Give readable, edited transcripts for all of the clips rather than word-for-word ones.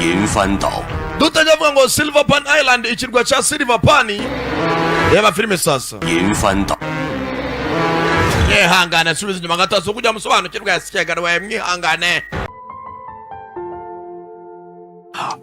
银帆岛。 Dutangira avuga ngo Silver Pan Island, ikirwa cya Silver Pan. Reba filime sasa. 银帆岛。 Mwihangane, nsubiza inyuma gato si kugira musobanukirwe, yasigaye mwihangane.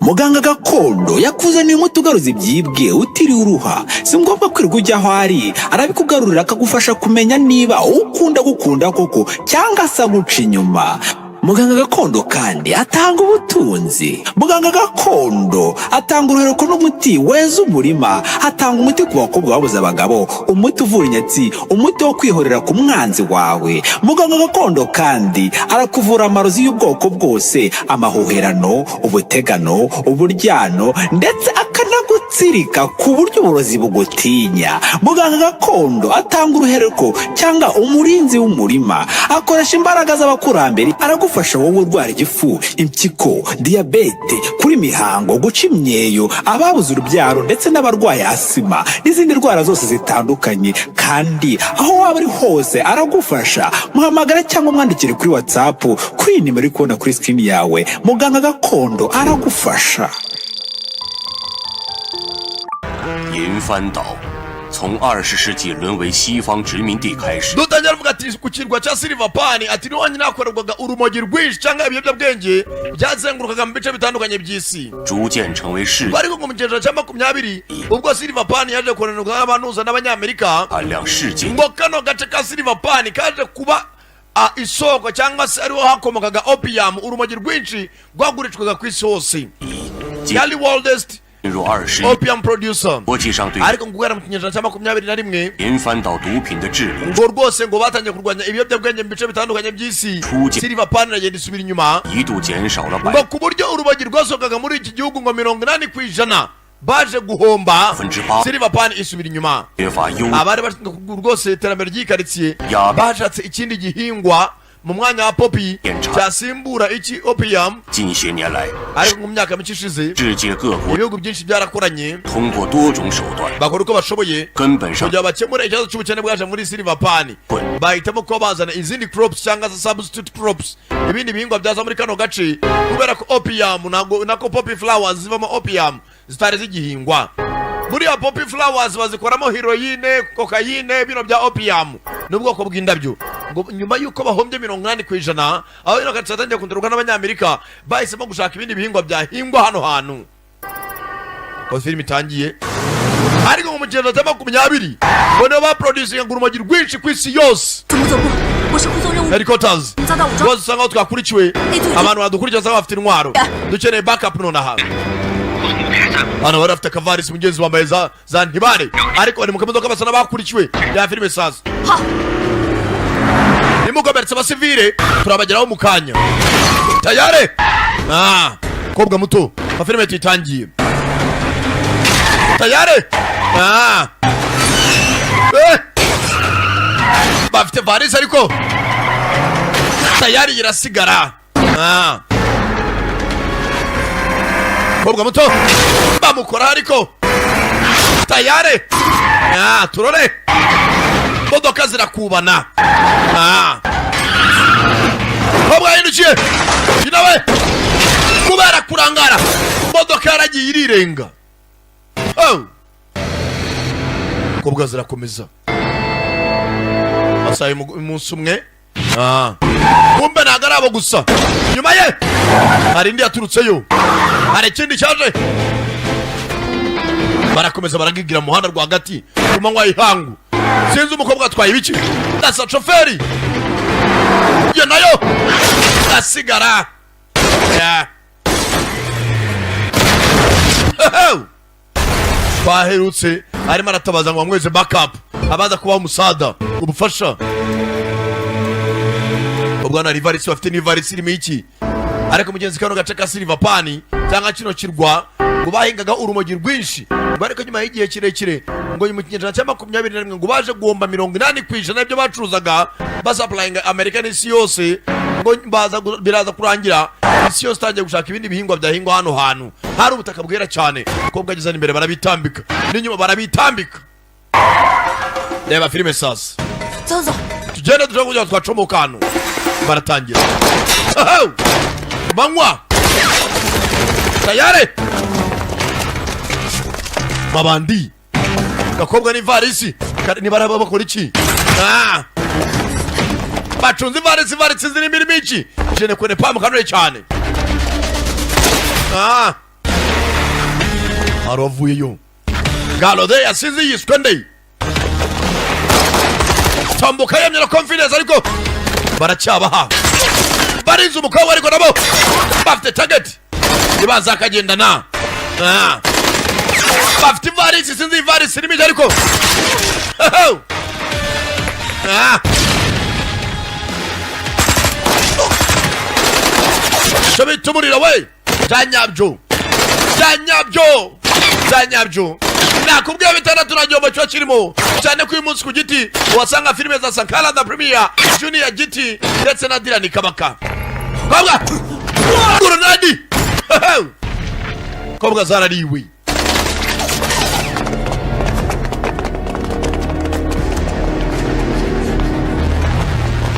Muganga gakondo yakuzaniye umuti ugaruza ibyibwe utiriwe uruha. Si ngombwa kwirirwa ujya aho ari, arabikugarurira, akagufasha kumenya niba ukunda gukunda koko cyangwa se aguca inyuma. Muganga gakondo kandi atanga ubutunzi. Muganga gakondo atanga uruhereko n'umuti weza umurima. Atanga umuti ku bakobwa babuze abagabo, umuti uvura inyatsi, umuti wo kwihorera ku mwanzi wawe. Muganga gakondo kandi arakuvura amarozi y'ubwoko bwose, amahuherano, ubutegano, uburyano, ndetse akanagutsirika ku buryo uburozi bugutinya. Muganga gakondo atanga uruhereko cyangwa umurinzi w'umurima, akoresha imbaraga z'abakurambere. Aragufasha wowe urwara igifu, impyiko, diyabete, kuri mihango, guca imyeyo, ababuze urubyaro, ndetse n'abarwaye asima n'izindi ndwara zose zitandukanye. Kandi aho waba uri hose aragufasha. Muhamagara cyangwa umwandikire kuri WhatsApp kuri iyi nimero uri kubona kuri screen yawe. Muganga gakondo aragufasha. 银帆岛，从20世纪沦为西方殖民地开始， Dutangira avuga ati ku kirwa cya Silver Pan, ati niho honyine hakorerwaga urumogi rwinshi cyangwa ibiyobyabwenge byazengurukaga mu bice bitandukanye by'isi. 逐渐成为世 Ariko ngo mu kinyejana cya 20, ubwo Silver Pan yaje koronirwa n'abantuza n'Abanyamerika, 产量世界 ngo kano gace ka Silver Pan kaje kuba isoko cyangwa se ariho hakomokaga opium, urumogi rwinshi rwagurishwaga ku isi hose. Yari worldest 进入21 opium producer. 国际上对 Ariko ngo guhera mu kinyejana cya 21, 银帆岛毒品的治理 ngo rwose ngo batangiye kurwanya ibiyobyabwenge mu bice bitandukanye by'isi, Tuge- Silver Pan iragenda isubira inyuma, 一度减少了 ngo 百 ku buryo urumogi rwasohokaga muri iki gihugu ngo 80% baje guhomba. 分之八， Silver Pan isubira inyuma. 缺乏优 Abari bashinzwe rwose iterambere ry'iyi karitsiye Ya- bashatse ikindi gihingwa mu mwanya wa poppy Yenca. cyasimbura iki opium. 近些年来， Ariko mu myaka mike ishize, 世界各国 ibihugu byinshi byarakoranye, 通过多种手段， bakora uko bashoboye 根本上 kugira bakemure ikibazo cy'ubukene bwaje muri Silver Pan. Kwe. Bahitamo kuba bazana izindi crops cyangwa se substitute crops, ibindi bihingwa byaza muri kano gace, kubera ko opium ntabwo nako poppy flowers zivamo opium zitari zigihingwa. Buriya poppy flowers bazikoramo heroine, kokayine, bino bya opium ni ubwoko bw'indabyo. Ngo nyuma y'uko bahombye 80%, aho ino gace yatangiye kontororwa n'Abanyamerika, bahisemo gushaka ibindi bihingwa byahingwa hano hantu. Ko filime itangiye, ariko mu kinyejana cya 20 ngo nibo baproducinga urumogi rwinshi ku isi yose. 怎么走步？我是护送任务， Headquarters. 遭到武装。 Rwose usa nkaho twakurikiwe, abantu badukurikira usanga bafite intwaro, dukeneye backup nonaha. Hano bari bafite akavarisi, mugenzi wambaye za ntibare, ariko bari mu kamodoka basa n'abakurikiwe. Ya filime sasa. 好， Nimukomeretse abasivile, turabageraho mu kanya. Tayare, kobwa muto, amafilime tuyitangiye. Tayare, bafite varisi, ariko tayari irasigara. Kobwa muto bamukora, ariko tayare, turore modoka zirakubana. Kobwa yahindukiye nawe kubera kurangara, modoka yaragiye irirenga. Oh. Kobwa zirakomeza masaha y'umunsi umwe. Kumbe ntabwo ari abo gusa, nyuma ye hari indi yaturutseyo, hari ikindi cyaje. Barakomeza baragigira mu muhanda rwagati ku manywa y'ihangu. Sinzi umukobwa atwaye ibiki, ndasa shoferi iyo nayo asigara. Yeah. Ehew! Twaherutse arimo aratabaza ngo bamweze backup, abaza kubaha umusada, ubufasha. Ubwo hano hari ivarisi bafite, n'ivarisi irimo iki? Ariko mugenzi, kano gace ka Silver Pan cyangwa kino kirwa ngo bahingaga urumogi rwinshi, ngo ariko nyuma y'igihe kirekire, ngo mu kinyejana cya 21, ngo baje guhomba 80% y'ibyo bacuruzaga, basupplyinga Amerika n'isi yose. Ngo baza biraza kurangira isi yose itangiye gushaka ibindi bihingwa byahingwa hano hantu hari ubutaka bwera cyane. Umukobwa ageze hano imbere barabitambika, n'inyuma barabitambika. Reba filime sasa. 走走走， Tugende dushobora kugira ngo twacomoka hano. Baratangira. Aho! Manywa Tayari mabandi gakobwa n'ivarisi nibaraba bakora iki? Ah! Bacunze ivarisi, ivarisi zirimo irimo iki? Jene kwene pamu kanure cyane. Ah! Hari uwavuyeyo garode yasize yiswe nde? Tambuka yemye na confidence, ariko baracyabaha barinze umukobwa, ariko nabo bafite target ntibaza akagendana. Ah. Bafite ivarisi, sinzi ivarisi irimo iki, ariko Ah. Icyo bita umuriro we bya nyabyo, bya nyabyo, bya nyabyo. Nakubwiye bitandatu na gihombo kiba kirimo cyane ko uyu munsi ku giti wasanga filime za Sankara da Premier, Junior Giti ndetse na Dirani Kabaka. Kobwa grenade, kobwa zarariwe.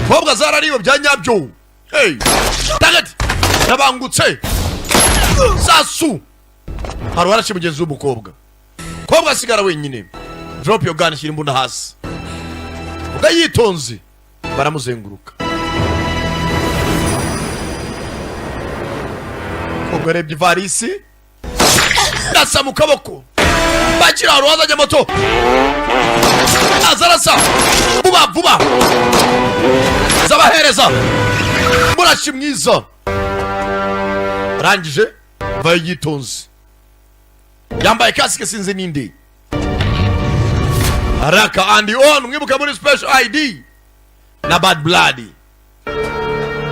Kobwa zarariwe bya nyabyo. Hey, target yabangutse sasu. Hari uwarashe mugenzi w'umukobwa, kobwa asigara wenyine. Drop your gun, shyira imbunda hasi. Ubwo yitonze baramuzenguruka. Kobwa arebye ivarisi ndasa mu kaboko, bakira. Hari uwazanye moto, aza arasa vuba vuba, zabahereza murashi mwiza. Arangije vayo yitonze, yambaye kasike, sinzi ninde araka andi on mwibuka muri Special ID na Bad Blood.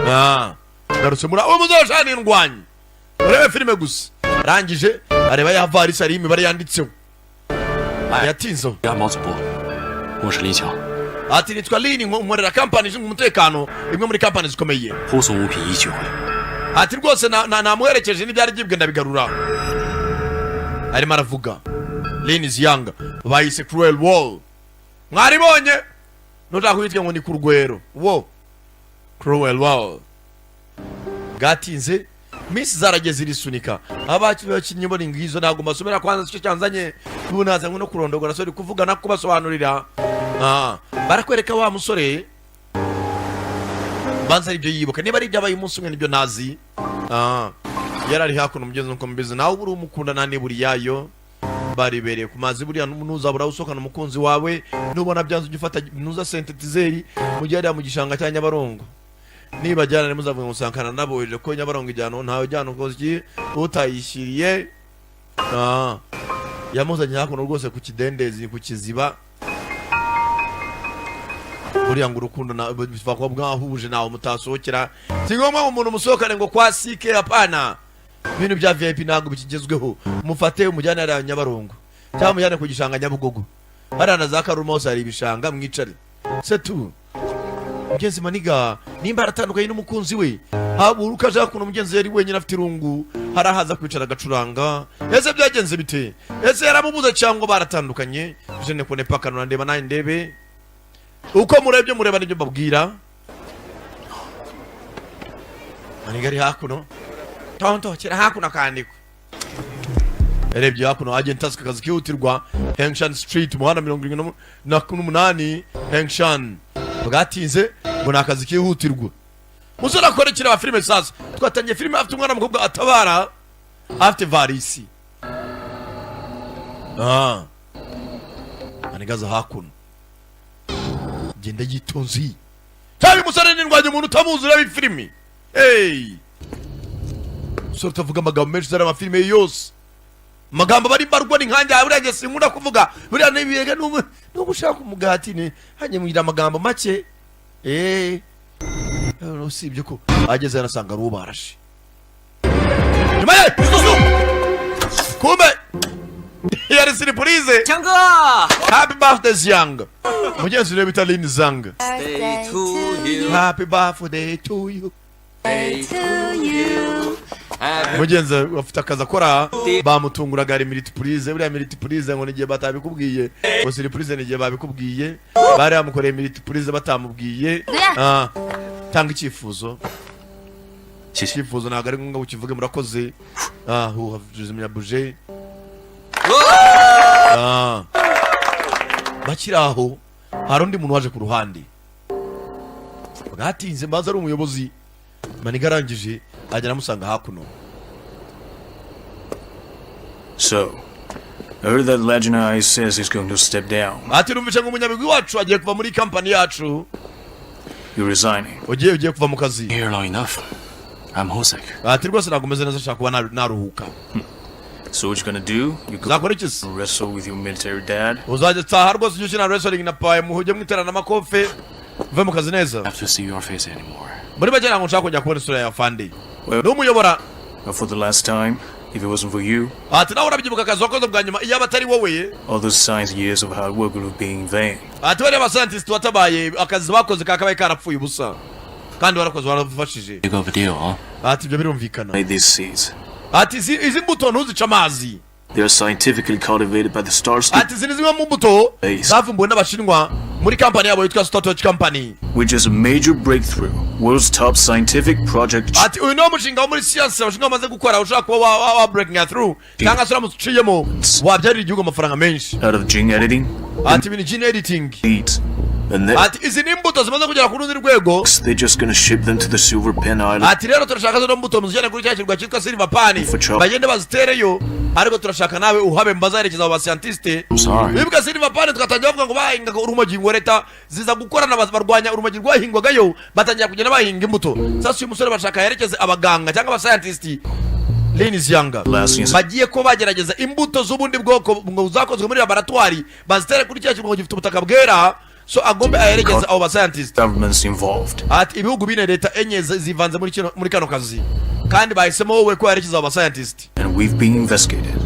Ah, garutse muri uwo muzoshana indwanyi, urebe filime gusa. Arangije areba ya varisi, hariho imibare yanditseho yatinzeho. 安保总部，我是林强， Ati nitwa Lini, nkorera kampani ishinzwe umutekano, imwe muri kampani zikomeye. 护送物品已取回。 Ati rwose namuherekeje n'ibyari byibwe ndabigarura. Arimo aravuga Lin Ziyanga, bayise Cruel Wall. Mwaribonye nushaka kubitwa ngo ni ku rwero wo Cruel Wall. Bwatinze, minsi zarageze irisunika. Abakinnyi bo ni ngizo, ntabwo mbasomera kwanza icyo cyanzanye ubu, nazanywe no kurondogora sori kuvugana kubasobanurira. Ah, barakwereka wa musore banza aribyo yibuka, niba ari ibyabaye umunsi umwe nibyo ntazi. Ah, yari ari hakuno mugenzi, nuko mubizi nawe uba uri umukunda nta niburi yayo. Baribereye ku mazi. Buriya ntuzabura usohokana umukunzi wawe, nubona byanze ujye ufata nuza synthétiseur mujye hariya mu gishanga cya Nyabarongo. Nibajyana ntimuzavuge ngo Sankara naboheje ko Nyabarongo ijyana ntawe ujyana ukoze iki utayishyiriye. Ah, yamuzanye hakuno rwose ku kidendezi, ku kiziba. Buriya ngo urukundo biva kuba bwahuje ntawe mutasohokera. Si ngombwa ngo umuntu musohokane ngo kwa sike, hapana. Ibintu bya VIP ntabwo bikigezweho. Mufate umujyane hariya Nyabarongo cyangwa mujyane ku gishanga Nyabugogo, hariya na za Karuma hose hari ibishanga, mwicare setu. Mugenzi maniga nimba yaratandukanye n'umukunzi we, haba uko ashaka ukuntu mugenzi yari wenyine afite irungu, hari ahaza kwicara agacuranga. Ese byagenze bite? Ese yaramubuze cyangwa baratandukanye? Je ne connais pas. Kanura ndeba nanjye ndebe uko murebye, mureba nibyo mbabwira. Maniga ari hakuno, tonto kira hakuno akandikwa. Yarebye hakuno, agent task, akazi kihutirwa, Hengshan Street, umuhanda 78 Hengshan. Bwatinze ngo ni akazi kihutirwa. Musore akora wa filime. Sasa twatangiye filime afite umwana w'umukobwa atabara, afite varisi. Ah, anigaza hakuno, genda yitonzi cyangwa umusore nindwanya umuntu utamuzi ureba ifilimi. Hey, umusore utavuga amagambo menshi, uzareba amafilime ye yose amagambo bari mbarwa. Ni nkanjye buriya njye sinkunda kuvuga, buriya nibirega nubu ushaka umugati ni hajye mugira amagambo make. Eh, usibye ko ageze yanasanga ari uwo barashe nyuma ye. Kumbe yari surprise. 强哥 Happy birthday Ziyanga. Mugenzi we bita Lin Zang. ，Day to you， Happy birthday to you. Day to you， Mugenzi afite akazi akora, bamutunguraga ari multiprise. Buriya multiprise ngo nigihe batabikubwiye, ngo surprise nigihe babikubwiye. Bari bamukoreye multiprise batamubwiye. Ah, tanga icyifuzo. 谢谢。 Icyifuzo ntabwo ari ngombwa ukivuge, murakoze. Ah, zimya buje. Ah. Bakiri aho, hari undi muntu waje ku ruhande, bwatinze, mbaza ari umuyobozi maniga. Arangije agera amusanga hakuno. So, I heard that Legend Eye says he's going to step down. Ati numvise ngo umunyabigwi wacu agiye kuva muri kampani yacu. You're resigning. Ugiye kuva mu kazi. Here long enough. I'm homesick. Ati rwose ntabwo umeze neza, nshaka kuba naruhuka. So what you gonna do? You go Uzakora iki se? wrestle with your military dad? Uzajya taha rwose ujye ukina wrestling na paye, muhujye mwiterana amakofe, uve mu kazi neza. Have to see your face anymore. Muri make ntabwo nshaka kongera kubona isura ya fandi Well- n'umuyobora. But for the last time, if it wasn't for you, Ati nawe urabyibuka akazi wakoze bwa nyuma, iyo aba atari wowe, all those science years of hard work would have been in vain. Ati bariya bascientist watabaye, akazi bakoze kakabaye karapfuye ubusa, kandi warakoze, warafashije. Big of a deal, huh? Ati ibyo birumvikana. Made these seeds. Ati izi mbuto ntuzice amazi. They are scientifically cultivated by the Stars Ati izi ni zimwe mu mbuto Base. zavumbuwe n'Abashinwa muri kampani yabo yitwa Startorch Company, which is a major breakthrough. World's top scientific project. Ati uyu niwo mushinga wo muri siyansi Abashinwa bamaze gukora ushobora kuba wa breaking through, cyangwa se uramutse uciyemo wabyarira igihugu amafaranga menshi. Out of gene editing. Ati ibintu gene editing. Seeds. And then Ati izi ni imbuto zimaze kugera ku rundi rwego. they're just gonna ship them to the Silver Pen Island. Ati rero turashaka zino mbuto muzijyane kuri cya kirwa cyitwa Silver Pan, For sure. bagende bazitereyo, ariko turashaka nawe uhabe mbazaherekeza abo bascientiste. I'm sorry. Bibuka Silver Pan, tugatangira bavuga ngo bahingaga urumogi, ngo leta ziza gukorana, barwanya urumogi rwahingwagayo, batangira kugenda bahinga imbuto. Sasa uyu musore bashaka yerekeze abaganga cyangwa abascientist Lin Zianga Last year's- bagiye ko bagerageza imbuto z'ubundi bwoko ngo zakozwe muri laboratwari, bazitere kuri cya kirwa gifite ubutaka bwera, so agombe aherekeze abo bascientist. Governments involved. Ati ibihugu bine, leta enye zivanze muri kano kazi, kandi bahisemo wowe ko yerekeza abo bascientist. And we've been investigated.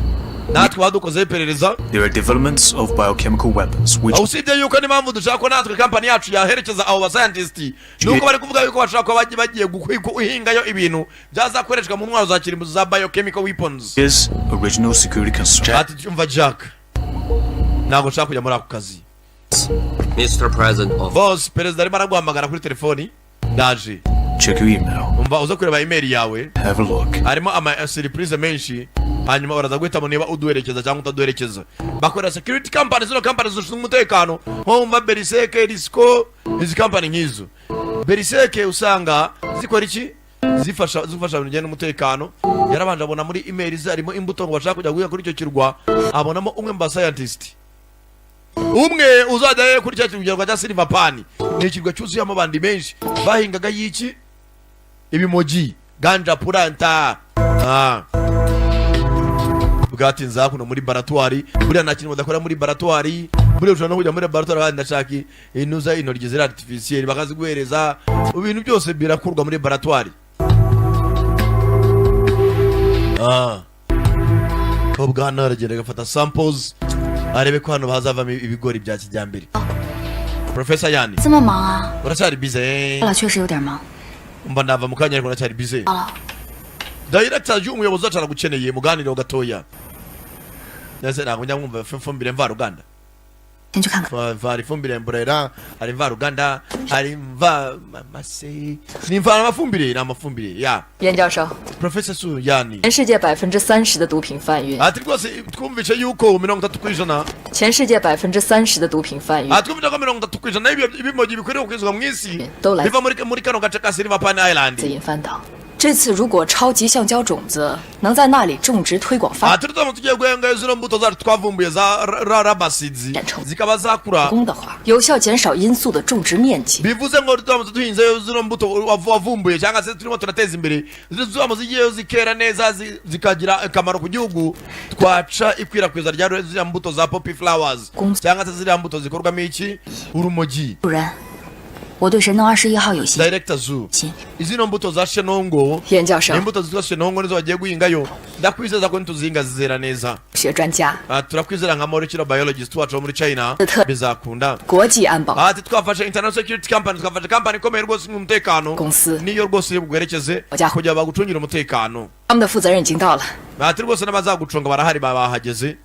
Natwe badukozeho iperereza. There are developments of biochemical weapons, which Aho usibye yuko n'impamvu dushaka ko natwe kampani yacu yaherekeza abo bascientist nuko bari kuvuga yuko bashobora kuba bagiye guhingayo ibintu byazakoreshwa mu ntwaro za kirimbuzi, za biochemical weapons. is original security concern. Ati umva Jack, ntabwo nshaka kujya muri ako kazi. Mr. President of Boss, perezida arimo araguhamagara kuri telefoni, ndaje. Check your email. Umva, uze kureba email yawe. Have a look. Harimo ama surprise menshi, hanyuma baraza guhitamo niba uduherekeza cyangwa utaduherekeza. Bakorera security company, zino company zishinzwe umutekano, nko wumva Beriseke, Risco, izi company nk'izo Beriseke usanga zikora iki? Zifasha ibintu bijyanye n'umutekano. Yarabanje abona muri email ze harimo imbuto ngo bashaka kujya guhinga kuri icyo kirwa, abonamo umwe mu ba scientist umwe uzajya kuri cya kirwa cya Silver Pan. Ni ikirwa cyuzuyemo abandi benshi bahingaga y'iki ibimogi, ganja plant. Ah. Bwatinze hakuno muri laboratoire. Buriya nta kintu badakora muri laboratoire. Buriya ushobora no kujya muri laboratoire abandi ndashaka inuza intoryi ziri artificiel, bakaziguhereza. Ibintu byose birakurwa muri laboratoire. Ah. Kobwa hano aragenda agafata samples, arebe ko hano hazavamo ibigori bya kijyambere. Professor Yani. 这么忙啊？ Uracyari busy? 了，确实有点忙。 Umva, ndava mu kanya, ariko ndacyari busy. 好了， Director, umuyobozi wacu aragukeneye, muganire gatoya. Nese ntabwo njya mwumva ifumbire mvaruganda. 先去看看。 Hari ifumbire mborera, hari mvaruganda, hari mva mase, ni mva amafumbire, ni amafumbire ya. 严教授， Professor Su Yani. 全世界30%的毒品贩运， Ati rwose twumvishe yuko 30%, 全世界百分之三十的毒品贩运 ati twumvishe ko 30% y'ibimogi bikwiriye gukwizwa mu isi Dola. biva muri kano gace ka Silver Pan Island. 自引翻岛。这次如果超级橡胶种子能在那里种植推广发 Ati turamutse tugiye guhenga zino mbuto zacu twavumbuye za rubber seeds, zikaba zakura, 工的话，有效减少罂粟的种植面积。 bivuze ngo turamutse duhinze zino mbuto wavumbuye cyangwa se turimo turateza imbere, ziramutse zigiyeyo zikera neza, zikagira akamaro ku gihugu, twaca ikwirakwiza rya ziriya mbuto za poppy flowers, cyangwa se ziriya mbuto zikorwamo iki, urumogi. 主任，我对神农21号有信 Director Zu, 心。 izino mbuto za shenongo, 严教授 ni imbuto zitwa shenongo, nizo bagiye guhingayo. Ndakwizeza ko nituzihinga zizera neza. 学专家， Ah, turakwizera nka molecular biologist wacu wo muri China, bizakunda. 国际安保 Ati twafashe international security company, twafashe company ikomeye rwose mu mutekano, 公司， niyo rwose iri bugwerekeze Oja. kugira bagucungire umutekano. 他们的负责人已经到了。 Ati rwose n'abazagucunga barahari, bahageze.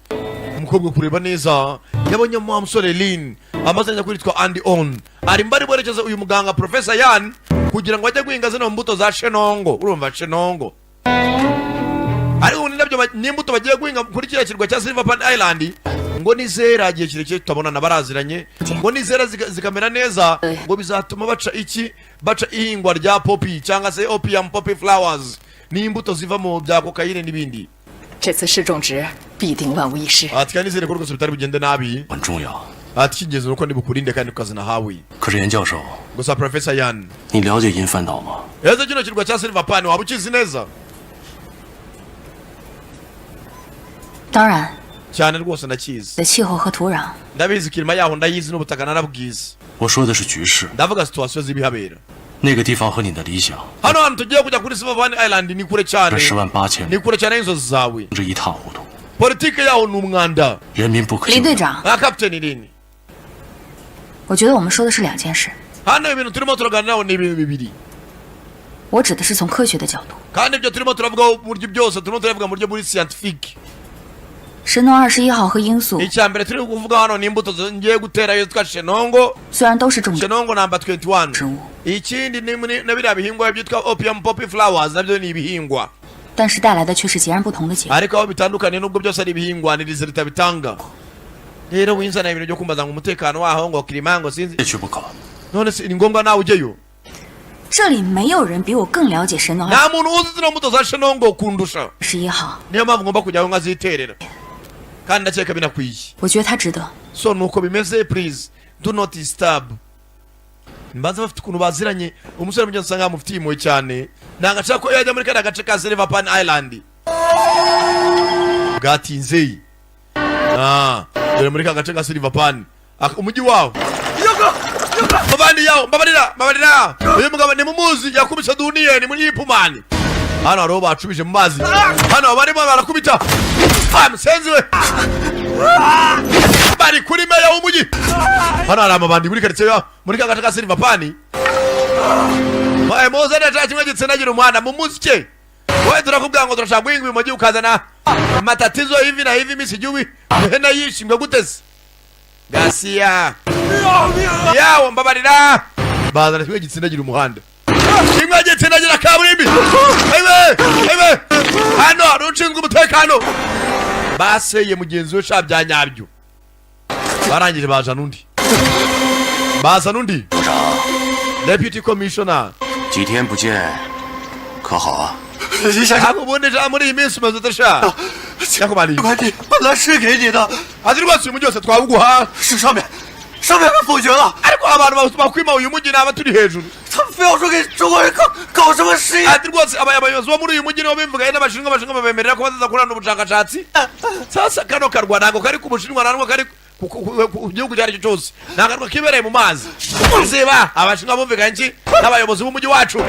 Umukobwa kureba neza yabonye wa musore Lin, amazina nyakuri yitwa Andy On, ari mbari bwerekeze uyu muganga Professor Yan. Kugira ngo bajye guhinga zino mbuto za shenongo. Urumva shenongo, ariko ubundi nabyo n'imbuto bagiye guhinga kuri kiriya kirwa cya Silver Pan Island, ngo nizera igihe kirekire tutabonana, baraziranye, ngo nizera zikamera neza, ngo bizatuma baca iki, baca ihingwa rya poppy cyangwa se opium poppy flowers, ni imbuto ziva mu bya kokayine n'ibindi. 这次试种植必定万无一失。 Ati kandi nizere ko rwose bitari bugende nabi. 很重要。 Ati icy'ingenzi ni uko ndibukurinde kandi ukazinahawe. 可是严教授， Gusa Professor Yan, 你了解银帆岛吗？ ese kino kirwa cya Silver Pan waba ukizi neza? 当然， Cyane rwose ndakizi. 的气候和土壤， Ndabizi, climat yaho ndayizi, n'ubutaka narabwize. 我说的是局势， Ndavuga situation z'ibihabera. 那个地方和你的理想 Hano hantu tugiye kujya kuri Silver Pan Island ni kure cyane, 十万八千 ni 里， kure cyane y'inzozi zawe. 这一塌糊涂， Politike yaho ni umwanda. 人民不可 林信队长， Nka Captain Lin, 我觉得我们说的是两件事。 hano ibintu turimo turaganiraho ni ibintu bibiri. 我指的是从科学的角度， Kandi ibyo turimo turavugaho buryo byose turimo turavuga mu buryo buri scientific. 神农二十一号和罂粟 Icya mbere turi kuvuga hano ni imbuto ngiye gutera yitwa shenongo. 虽然都是种植 Shenongo number 21. 植物， Ikindi ni na biriya bihingwa byitwa opium poppy flowers, nabyo ni ibihingwa, 但是带来的却是截然不同的结果。 ariko aho bitandukaniye, nubwo byose ari ibihingwa, ni résultat bitanga. Rero winzana ibintu byo kumbaza ngo umutekano waho, ngo climat, ngo sinzi. 也去不可。 None se ni ngombwa nawe ujyeyo? 这里没有人比我更了解神农二 Nta muntu uzi zino mbuto za shenongo kundusha. 十一号， Niyo mpamvu ngomba kujyayo nkaziterera, kandi ndakeka binakwiye. 我觉得他值得。 So nuko bimeze, please do not disturb. Mbanza bafite ukuntu baziranye, umusore mugenzi usanga yamufitiye impuhwe cyane, ntabwo ashaka ko yajya muri kariya gace ka Silver Pan Island. Bwatinze. Ah, dore muri ka gace ka Silver Pan, umujyi wawo. Mabandi yawo, mbabarira, mbabarira. Uyu mugabo ni mumuzi, yakubise duniye ni muri Ipumani. Hano hariho bacubije mu mazi, hano barimo barakubita. Ah, musenzi we, bari kuri meya w'umujyi. Hano hari amabandi muri karitsiye muri ka gace ka Silver Pan. Muze neza, kimwe gitsindagira umuhanda mu muzike. Wewe turakubwira ngo turashaka guhinga uyu mujyi, ukazana matatizo hivi na hivi, mimi sijui hena yishimwe guteze gasiya yawo. Mbabarira, bazana kimwe gitsindagira umuhanda, kimwe gitsindagira kaburimbi. Ewe ewe, hano hari ushinzwe umutekano baseye mugenzi we sha bya nyabyo. Barangije bazana undi, bazana undi 部长， deputy commissioner. 几天不见，可好啊？ Ntabwo ubundi sha muri iyi minsi umeze ute sha nyakubahwa? 块地本来是给你的， Ati rwose uyu mujyi wose twawuguha, 是上面，上面被否决了。 ariko abantu bakwima uyu mujyi ni abaturi hejuru. 他们非要说给中国人搞搞什么实验， Ati rwose abayobozi bo muri uyu mujyi nibo bimvugaye n'Abashinwa, Abashinwa babemerera ko bazaza kurana ubushakashatsi. Sasa kano karwa ntabwo kari ku Bushinwa, ntabwo kari ku gihugu icyo ari cyo cyose, ni akarwa kibereye mu mazi. Ziba Abashinwa bumvikanye iki n'abayobozi b'umujyi wacu?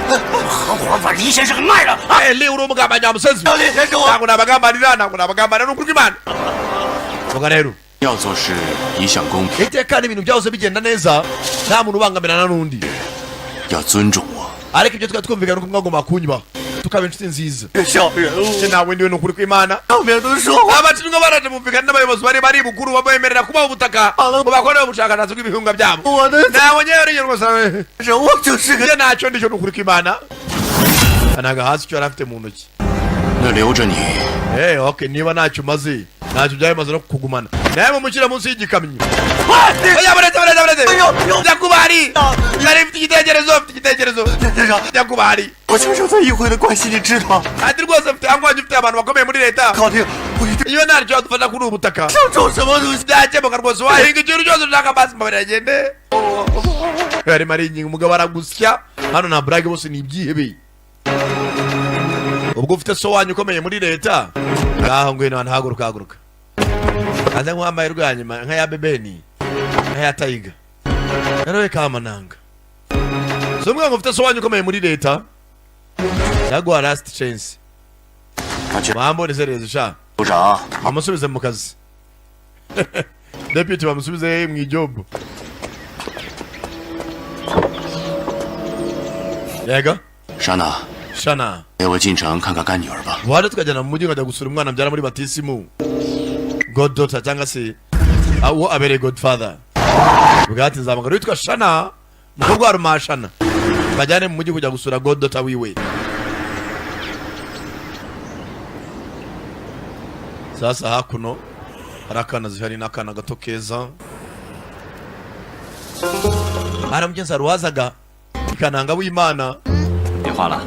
合伙把黎先生给卖了。 Eh, li, uri umugambanyi wa musenzi. 李先生，我 Ntabwo nabagambanira, ntabwo nabagambanira, ni ukuri kw'Imana. Vuga rero. 要做事一向公平， Iteka n'ibintu byose bigenda neza, nta muntu ubangamirana n'undi. 要尊重我。 Ariko ibyo twari twumvikana ko mwagomba kunywa tukaba inshuti nziza. 小人物 Njye ntawe ndiwe, ni ukuri kw'Imana. 上面都说话。 Abashinwa baraje bumvikana n'abayobozi bari bukuru, babemerera kubaha ubutaka ngo bakore ubushakashatsi bw'ibihingwa byabo. 我的 Ntawe nyewe uri rwose. 人物就是个 Njye ntacyo ndicyo, ni ukuri kw'Imana. Ntago hasi icyo yari afite mu ntoki. 那留着你， Eh, okay, niba ntacyo umaze, ntacyo byaba bimaze no kukugumana, nawe mumushyira munsi y'igikamyo. Oya, buretse, buretse, buretse. Nyakubahari, nari mfite igitekerezo, mfite igitekerezo. 先生， Nyakubahari, 我舅舅在议会的关系你知道， ati rwose mfite angwanjye, ufite abantu bakomeye muri leta. 考虑我一定 Iyo ntacyo wadufasha kuri ubu butaka, 想种什么东西。 byakemuka rwose, wahinga ikintu cyose ushaka. Basi mbabarira agende. Arimo aringinga umugabo, aragusya. Hano nta burage, bose ni ibyihebe. Ubwo ufite so wanyu ukomeye muri leta, ngaho ngwino hano, haguruka, haguruka, aze nk'uwambaye rwa nyuma nk'aya bebeni, nk'aya tayiga rero kamananga. Si umwe ngo ufite so wanyu ukomeye muri leta, yaguha last chance. 他去。 Mwambone sereze sha. 部长， Bamusubize mu kazi, deputy, bamusubize mu ijob. Yego. 莎娜， Shana, 带我进城看看干女儿吧。 waje tukajyana mu mujyi, nkajya gusura umwana mbyara muri batisimu, goddaughter, cyangwa se uwo abereye godfather. Bwati nzamagara witwa Shana, umukobwa wa Rumashana. Bajyane mu mujyi kujya gusura goddaughter wiwe. Sasa hakuno hari akana zihari n'akana gato keza. Hari mugenzi hari uwazaga ikananga w'Imana. 别画了，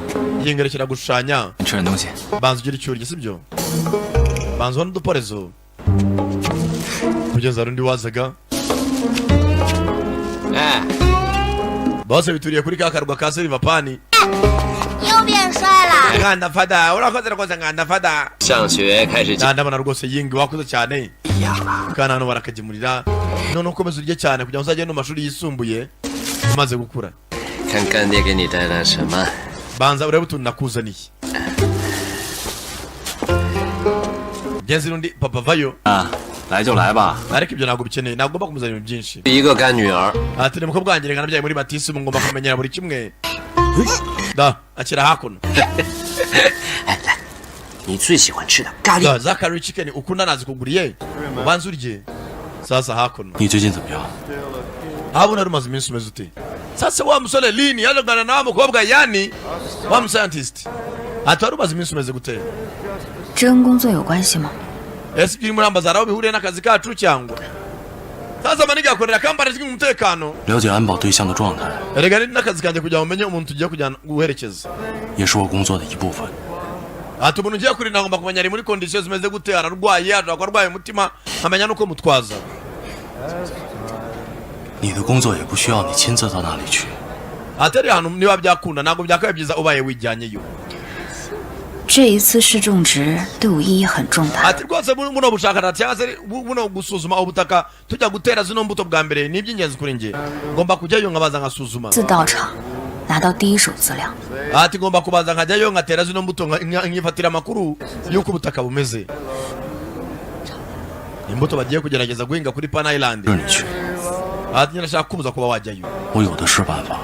Yingerekera gushushanya. 你吃点东西。 Banza ugire icyo urya, sibyo? Banza ubone uduporezo. Kugeza hari undi wazaga. 哎， Bose bituriye kuri ka karwa ka Serivapani. 又变帅了。 Nganda fada, urakoze rwose nganda fada. 上学开始 Nda ndabona rwose yingi wakoze cyane. Kana hano barakagemurira. None ukomeza urye cyane kugira ngo uzajye no mu mashuri yisumbuye umaze gukura. 看干爹给你带来什么。 Banza urebe utuntu nakuzaniye. Genzi n'undi papa vayo. 啊，来就来吧。 Ariko ibyo ntabwo bikeneye, ntabwo ugomba kumuzanira ibintu byinshi. 一个干女儿， Ati ni mukobwa wanjye, reka nabyaye muri batisimu, ngomba kumenyera buri kimwe. Da akira hakuno. 你最喜欢吃的咖喱。 Da za curry chicken ukunda nazikuguriye, ubanza urye. Sasa hakuno. 你最近怎么样？ Habona rumaze iminsi umeze ute? Sasa wa musore Lini yaje kuganira na wa mukobwa Yani wa mu scientist. Ati wari umaze iminsi umeze gute? 这跟工作有关系吗？ Ese ibyo urimo urambaza hari aho bihuriye n'akazi kacu cyangwa? Sasa maniga akorera kampani izwi mu mutekano. 了解安保对象的状态 Erega ni n'akazi kanjye kugira ngo umenye umuntu tugiye kujyana guherekeza. 也是我工作的一部分。 Ati umuntu ugiye kurinda ngomba kumenya ari muri condition zimeze gute, ararwaye, ashobora kuba arwaye umutima, nkamenya n'uko mutwaza. 你的工作也不需要你亲自到那里去。 Atari ahantu niba byakunda ntabwo byakabaye byiza ubaye wijyanyeyo. 这一次试种植对我意义很重大。 Ati rwose buno bushakashatsi cyangwa se buno gusuzuma ubutaka tujya gutera zino mbuto bwa mbere ni iby'ingenzi kuri njye, ngomba kujyayo nkabanza nkasuzuma. 自到场，拿到第一手资料。 Ati ngomba kubanza nkajyayo nkatera zino mbuto nkifatira amakuru y'uko ubutaka bumeze, imbuto bagiye kugerageza guhinga kuri Pan Island. 让你去， Ati ndashaka kubuza kuba wajyayo. 我有的是办法。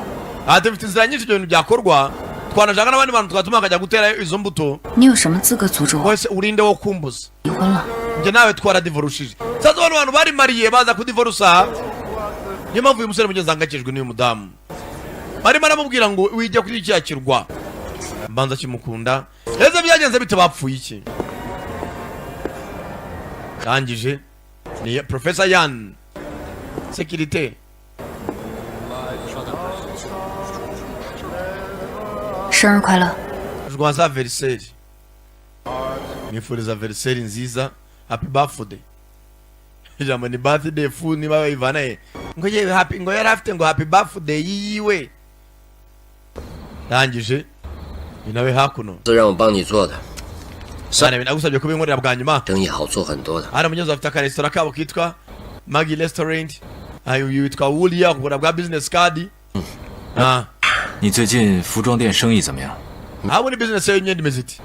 Ati mfite inzira nyinshi ibyo bintu byakorwa, twanashaka n'abandi bantu twatuma bakajya gutera izo mbuto. 你有什么资格阻止我？ Wese urinde wo kumbuza? 离婚了， Njye nawe twaradivorushije. Sasa bano bantu bari mariye baza kudivorusa, niyo mpamvu uyu musore mugenzi ahangayikishijwe n'uyu mudamu barimo aramubwira ngo wijya kuri kiriya kirwa. Mbanza kimukunda. Ese byagenze bite? Bapfuye iki? Rangije ni Professor Yan sekirite. 生日快乐！ Rwaza veriseri, mwifuriza veriseri nziza, happy birthday. Ijambo ni birthday fu niba bayivana he ngo yewe happy ngo yari afite ngo happy birthday yiwe. Rangije ni nawe hakuno. 这让我帮你做的， Sana nagusabye kubinkorera bwa nyuma. 生意好做很多的。 Hano mugenzi afite akaresitora kabo kitwa Maggie Restaurant. Ayo yitwa Wulia kugura bwa business card. Ah. 你最近服装店生意怎么样？ Abo ni business y'imyenda imeze iti.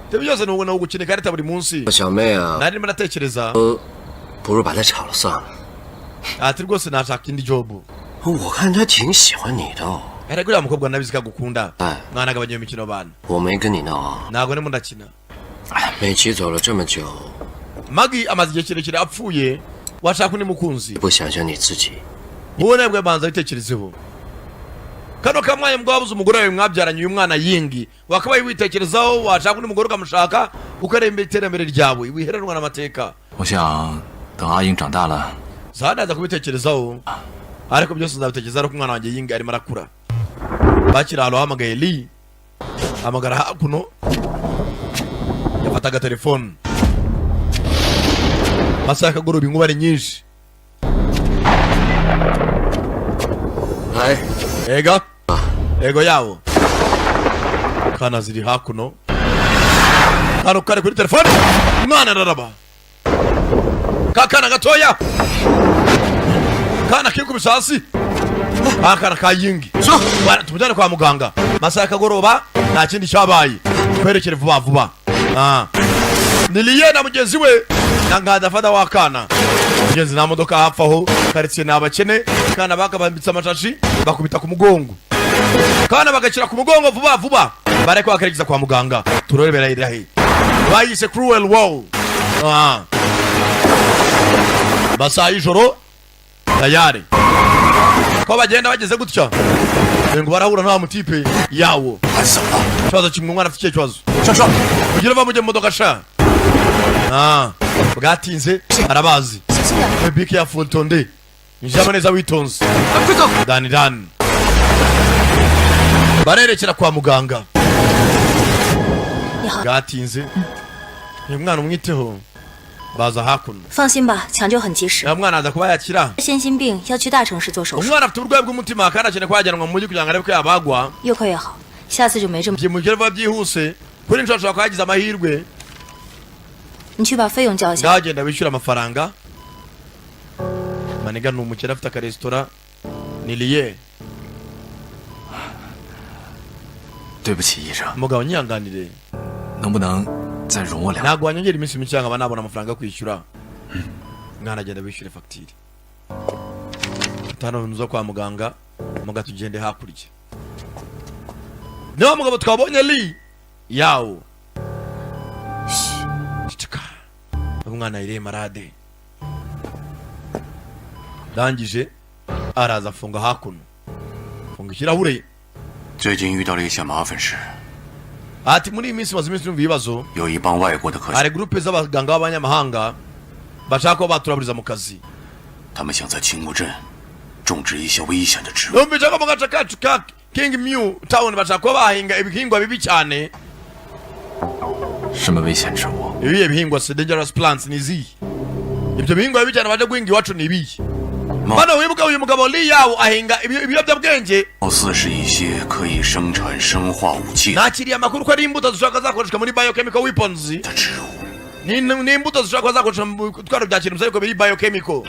Ibyo byose ni ugukina ikarita buri munsi. 小妹啊， Nari ndimo ndatekereza. 不如把她炒了算了。 Ati rwose nashaka indi job. 我看她挺喜欢你的哦。 Erega uriya mukobwa nabizi ko agukunda. 哎， Mwana agabanya iyo mikino bana. 我没跟你闹啊。 Ntabwo ndimo ndakina. 美琪走了这么久， Maggie amaze igihe kirekire apfuye, washaka undi mukunzi. 不想想你自己， Wowe nabwo banza witekerezeho. Kano kamwanya mbwa wabuze umugore wawe mwabyaranye uyu mwana Yingi, wakabaye witekerezaho, washaka undi mugore ukamushaka ukareba iterambere ryawe wiheranwa n'amateka. 我想等阿英长大了， Zanaza kubitekerezaho, ariko byose nzabitekereza ariko umwana wanjye Yingi arimo arakura. Bakiri ahantu hamagaye Lee, hamagara hakuno, yafataga telefone. Masaha y'akagoroba, inkuba ari nyinshi. 哎， Ega ego yawo kana ziri hakuno, kano kari kuri telefone, umwana araraba ka kana gatoya, kana kikubise hasi, ka kana ka Yingi. Bwana, tumujyane kwa muganga. Masaha y'akagoroba, nta kindi cyabaye, twerekere vuba vuba. Ah. Niliye na mugenzi we na Nkandafata wa kana mugenzi nta modoka hafi aho, karitsiye ni abakene. Kana bakabambitse amashashi bakubita ku mugongo, kana bagashyira ku mugongo vuba vuba, bareko bakerekeza kwa muganga. Turebera irahe bayise cruel world. Ah. Masaha y'ijoro tayari ko bagenda bageze gutya. Ngo barahura nta mutipe yawo. Ikibazo kimwe, umwana afite ikihe kibazo? Kugira va mujye mu modoka sha. Ah, bwatinze arabazi. Be careful, tonde injiramo neza witonze. Dani dani barerekera kwa muganga. Bwatinze, uyu mwana umwiteho, baza hakuno. 放心吧，抢救很及时。 Uyu mwana aza kuba yakira. 先心病要去大城市做手术， Umwana afite uburwayi bw'umutima kandi akeneye kuba yajyanwa mu mujyi kugira ngo arebe ko yabagwa. 越快越好，下次就没这么。 Byimukire vuba byihuse, kuri inshuro ashobora kuba yagize amahirwe. 你去把费用交一下。 Ngagenda wishyura amafaranga. Maniga ni umukire, afite akaresitora ni liye. 对不起，医生， Mugabo, nyihanganire. 能不能再容我两？ Ntabwo wanyongera iminsi mike nkaba nabona amafaranga yo kwishyura? Mwana, agenda wishyure fagitire. Hano zo kwa muganga muga tugende hakurya niba mugabo twabonye li yawo. Ceceka, umwana yiriye marade. Ndangije araza afunga hakuno, funga ikirahure. 最近遇到了一些麻烦事， Ati muri iyi minsi maze iminsi numva ibibazo. 有一帮外国的科学， Hari groupe z'abaganga b'abanyamahanga bashaka kuba baturaburiza mu kazi. 他们想在青木镇种植一些危险的植物。 Numvise ko mu gace kacu ka King Mew Town bashaka kuba bahinga ibihingwa bibi cyane. 什么危险植物？ Ibihe bihingwa se? Dangerous plants ni izihe? Ibyo bihingwa bibi cyane baje guhinga iwacu ni ibihe? Bano wibuka uyu mugabo Li Yao ahinga ibiyobyabwenge. 貌似是一些可以生产生化武器的 Nakiriye amakuru ko ari imbuto zishobora kuba zakoreshwa muri biochemical weapons. 植物。 Ni imbuto zishobora kuba zakoreshwa mu bitwaro bya kirimbuzi ariko biri biochemical.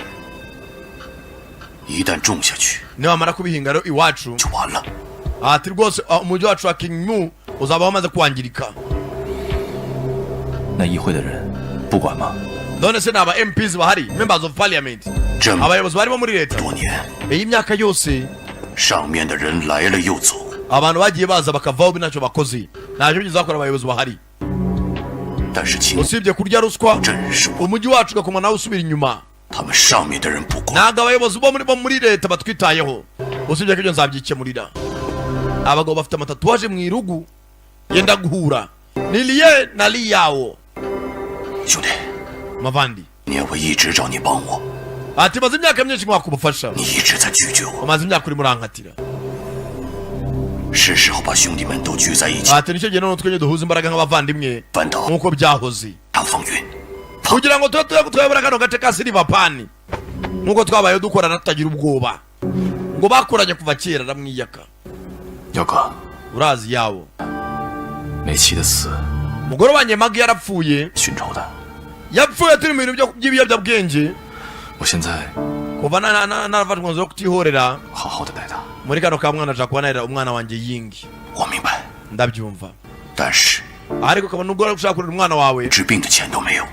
一旦种下去， Nibamara kubihinga rero iwacu, 就完了。 ati rwose umujyi wacu wa King Mu uzaba wamaze kwangirika. 那议会的人不管吗？ None se ni aba MPs bahari, members of parliament, 这么 abayobozi barimo muri leta? 多年， Iyi myaka yose 上面的人来了又走， abantu bagiye baza bakavaho ntacyo bakoze, ntacyo bigeze bakora abayobozi bahari, 但是青 usibye kurya ruswa. 镇是我 Umujyi wacu ugakoma nawe usubira inyuma. 他们上面的人不管。 Ntabwo abayobozi bo muri leta batwitayeho, usibye ko ibyo nzabyikemurira. Abagabo bafite amatatouage mu irugu yenda guhura, ni liye na li yawo. 兄弟， Mavandi, 年我一直找你帮我， ati maze imyaka myinshi nkwaka ubufasha, 你一直在拒绝我。 umaze imyaka urimo urankatira. 是时候把兄弟们都聚在一起， Ati nicyo gihe noneho twenge duhuza imbaraga nk'abavandimwe 翻倒 nk'uko byahoze, 大风云。 kugira ngo tube twayobora kano gace ka Silver Pan nk'uko twabayeho dukorana tutagira ubwoba. Ngo bakoranye kuva kera, aramwiyaka. 耀哥， Urazi yawo, 美琪的死 umugore wanjye Magi yarapfuye. 寻仇的， Yapfuye turi mu bintu by'ibiyobyabwenge. 我现在 Kuva narafashe umwanzuro wo kutihorera 好好的待他。 muri kano ka mwana, ashaka kuba narera umwana wanjye Yingi. 我明白， Ndabyumva, 但是 ariko ukabona nubwo ushaka kurera umwana wawe, 治病的钱都没有。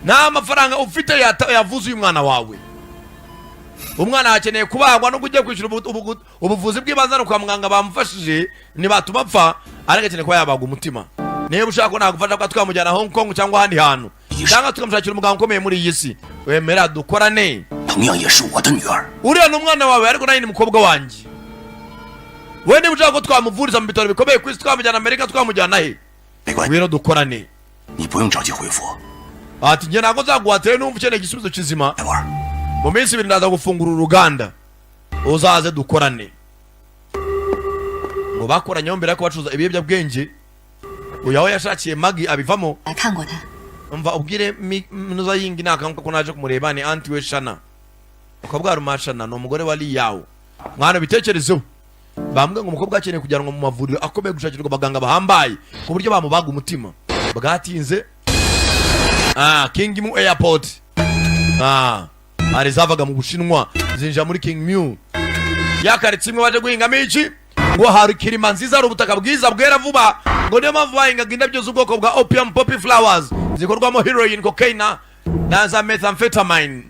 nta mafaranga ufite yavuze uyu mwana wawe. Umwana akeneye kubagwa, nubwo ugiye kwishyura ubuvuzi bw'ibanze hano kwa muganga bamufashije ntibatuma apfa, ariko akeneye kuba yabagwa umutima. Niba ushaka ko nagufasha kuba twamujyana Hong Kong cyangwa ahandi hantu, cyangwa tukamushakira umuganga ukomeye muri iyi si, wemera dukorane. 同样也是我的女儿， Uriya ni umwana wawe, ariko nawe ni umukobwa wanjye. We niba ushaka ko twamuvuriza mu bitaro bikomeye ku isi, twamujyana Amerika, twamujyana he, 没关系， ngwino dukorane. 你不用着急回复。 Ati njye ntabwo nzaguhatire, numva ukeneye igisubizo kizima, 来玩， mu minsi 2 ndaza gufungura uruganda, uzaze dukorane. Ngo bakoranyeho mbere yuko bacuruza ibiyobyabwenge. Uyu aho yashakiye Magi abivamo. 来看过他， Umva ubwire Minuza Yingi nakanguka ko naje kumureba, ni aunty we Shana ukabwara umashana, ni umugore wa Liyawo. Mwana, bitekerezeho, bambwiye ngo umukobwa akeneye kujyanwa mu mavuriro akomeye gushakirwa abaganga bahambaye ku buryo bamubaga umutima. Bwatinze, King Mu Airport, hari zavaga mu Bushinwa zinjira muri King Mu yakaritse imwe baje guhingamo iki. Ngo hari kirima nziza, hari ubutaka bwiza bwera vuba, ngo niyo mpamvu bahingaga indabyo z'ubwoko bwa opium poppy flowers zikorwamo heroin, cocaine na za methamphetamine.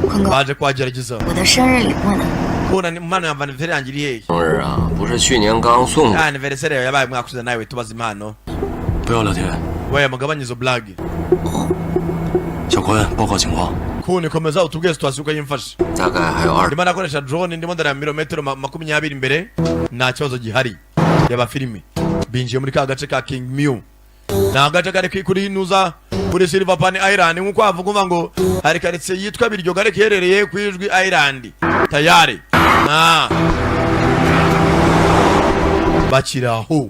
坤哥， Baje kuhagerageza. 我的生日礼物呢？ Kubona ni impano ya anniversaire yanjye iri hehe? 生日啊，不是去年刚送的。 Anniversaire yawe yabaye umwaka ushize, nawe tubaza impano. 不要聊天。 We mugabanye izo blague. 小坤，报告情况。Kuni, komeza utubwiye situation uko yimfashe. 大概还有二 Ndimo ndakoresha drone, ndimo ndareba mirometero 20 imbere, nta kibazo gihari. Reba filime, binjiye muri ka gace ka King Mew, ni agace kari kuri nuza kuri Silver Pan Island, nk'uko havuga umva ngo hari karitsiye yitwa Biryogo ariko iherereye ku Ijwi Island. Tayari bakiri aho,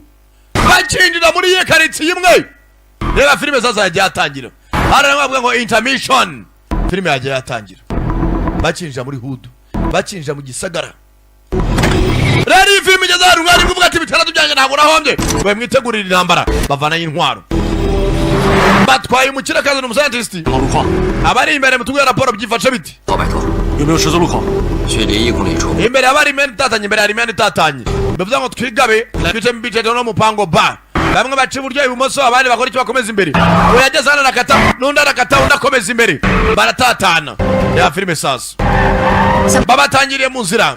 bakinjira muri iyo karitsiye imwe. Reba filime sasa yagiye atangira hano, bavuga ngo intermission, filime yagiye yatangira. Bakinjira muri hood, bakinjira mu gisagara. Rero iyi filime igeze ahantu mwari kuvuga ati 6 byanjye ntabwo nahombye, we mwitegurira intambara. Bavanayo intwaro, batwaye umukire akazana umuscientist. 路况， Abari imbere mutubwire raporo, byifashe biti? 老白头， 有没有十字路口？ 距离1公里处。 Imbere abari imyenda itatanye, imbere hari imyenda itatanye, bivuze ngo twigabe twicemo ibice no mupango ba bamwe baca iburyo, ibumoso, abandi bakora icyo, bakomeza imbere. Uyu yageze hano arakata, n'undi arakata, undi akomeza imbere, baratatana. Ya filime sasa babatangiriye mu nzira.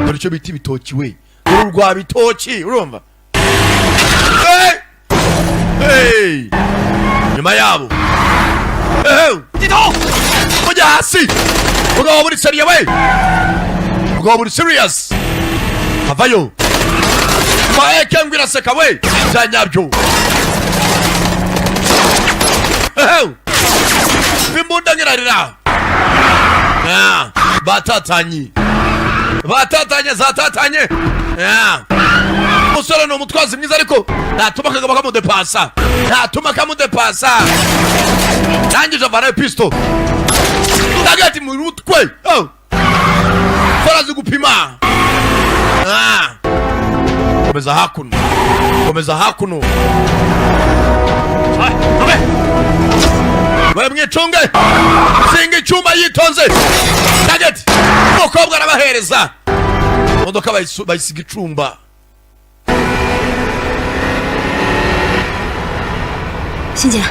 Dore icyo bita ibitoki we, uru rwa bitoki urumva. Hey! Hey! Nyuma yabo. Hey! Mujya hasi, mugabo buri sérieux we, mugabo buri serious avayo maeke ngo iraseka we bya nyabyo. Hey! Imbunda ngirarira. Batatanye, batatanye, zatatanye. Umusore ni umutwazi mwiza, ariko ntatuma akagabo kamudepasa, ntatuma kamudepasa. Ndangije avanayo pisto ndagati mu mutwe. Oh! Farazi gupima. Komeza hakuno, komeza hakuno. We mwicunge, zinga icyuma yitonze. Target umukobwa arabahereza imodoka, bayisiga icumba. 欣姐，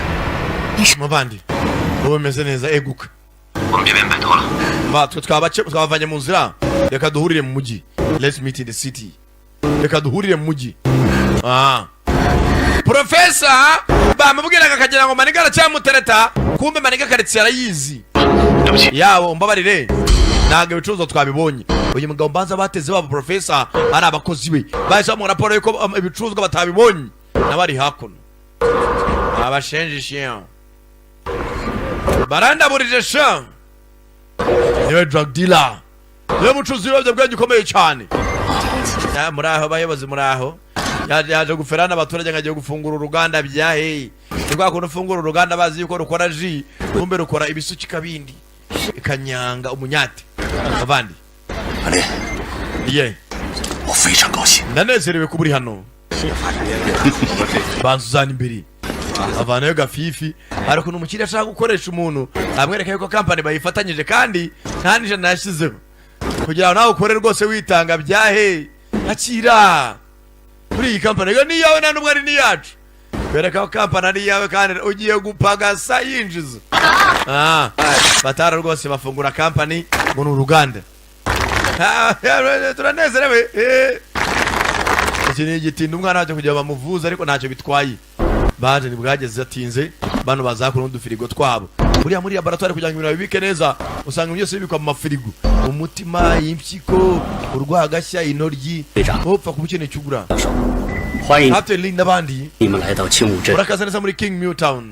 Muvandi, ubu bimeze neza, eguka. 我们这边拜托了。 Ba twe twabace twabavanye mu nzira, reka duhurire mu mujyi. Let's meet in the city, reka duhurire mu mujyi. Profesa bamubwiraga akagira ngo maniga aracyamutereta, kumbe maniga karitsiye arayizi. Yabo umbabarire, ntabwo ibicuruzwa twabibonye. Uyu mugabo mbanza bateze babo profesa ari abakozi be, bahise bamuha raporo yuko ibicuruzwa batabibonye, nawe ari hakuno. Abashenje chien barandaburije sha, niwe drug dealer, niwe mucuruzi w'ibiyobyabwenge ukomeye cyane. Ya, muri aho bayobozi, muri aho yaje gufera n'abaturage ngo agiye gufungura uruganda. Byaheye ni kwa kuntu ufungura uruganda bazi yuko rukora jus, kumbe rukora ibisukika bindi, ikanyanga umunyate abandi. 阿林， Ye. 我非常高兴。 Ndanezerewe kuba uri hano. Banza uzana imbere, avanayo gafifi. Hari ukuntu umukiriya ashaka gukoresha umuntu, amwereka yuko kampani bayifatanyije kandi nta n'ijana yashyizeho kugira ngo nawe ukore rwose witanga. Byahe, akira kuri iyi kampani iyo ni iyawe, nta n'ubwo ari n'iyacu. Bereka ko kampani ari iyawe kandi ugiye gupagasa yinjiza. Batara rwose bafungura kampani ngo ni uruganda. Turanezerewe. Iki ni igitinda umwana wacyo kugira ngo bamuvuze, ariko ntacyo bitwaye. Baje ntibwageze atinze, bano bazakora n'udufirigo twabo buriya muri laboratoire kugira ngo ibintu babibike neza. Usanga ibintu byose bibikwa mu mafirigo: umutima, impyiko, urwagashya, intoryi, upfa kuba ukeneye icyo ugura. 欢迎 Captain Lee n'abandi. 你们来到青武镇， Murakaza neza muri King Mill Town.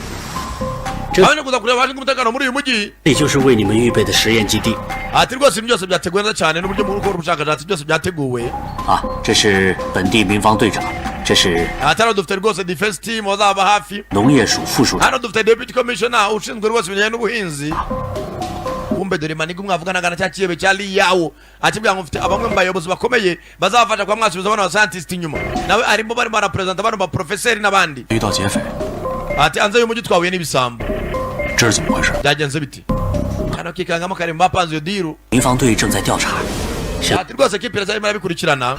Baje kuza kureba abashinzwe umutekano muri uyu mujyi. 这就是为你们预备的实验基地。 Ati rwose ibintu byose byateguwe neza cyane, n'uburyo bwo gukora ubushakashatsi byose byateguwe. 啊，这是本地民防队长，这是 Ati hano dufite rwose defense team bazaba hafi. 农业署副署长。 Hano dufite deputy commissioner ushinzwe rwose ibijyanye n'ubuhinzi. Kumbe dore maniga mwavuganaga na cya kiyebe cya Liyawo, akibwira ngo mfite abamwe mu bayobozi bakomeye bazabafasha kuba mwasubiza bano ba scientist inyuma. Nawe arimo, barimo barapresenta bano ba professeur n'abandi. 遇到劫匪， Ati hanze y'umujyi twahuye n'ibisambo. 这是怎么回事？ Byagenze biti? Kano kikangamo kari mu bapanze iyo deal. 民防队正在调查， Ati rwose kipe iracyarimo irabikurikirana.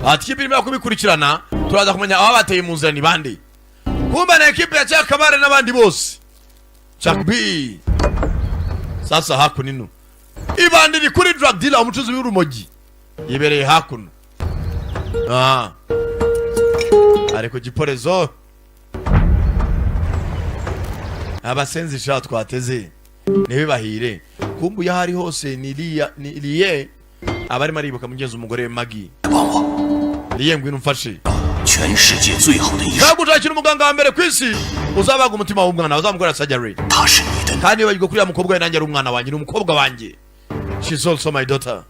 Ati kipe irimo kubikurikirana, turaza kumenya aho bateye mu nzira ni bande. Kumbe na ekipe ya Cyakabare n'abandi bose, Jack B. Sasa hakuno ino ibandi riri kuri drug dealer, umucuruzi w'urumogi yibereye hakuno. Ari ku giporezo. Abasenzi sha twateze ntibibahire. Kumbuye aho ari hose ni Liya, ni Liye aba arimo aribuka mugenzi umugore we Magi. Liye, ngwino umfashe. 全世界最好的医生， Nzagushakira umuganga wa mbere ku isi uzabaga umutima w'umwana, uzamukorera surgery. 他是你的 Kandi wibagirwa ko uriya mukobwa we nanjye ari umwana wanjye, ni umukobwa wanjye, she's also my daughter.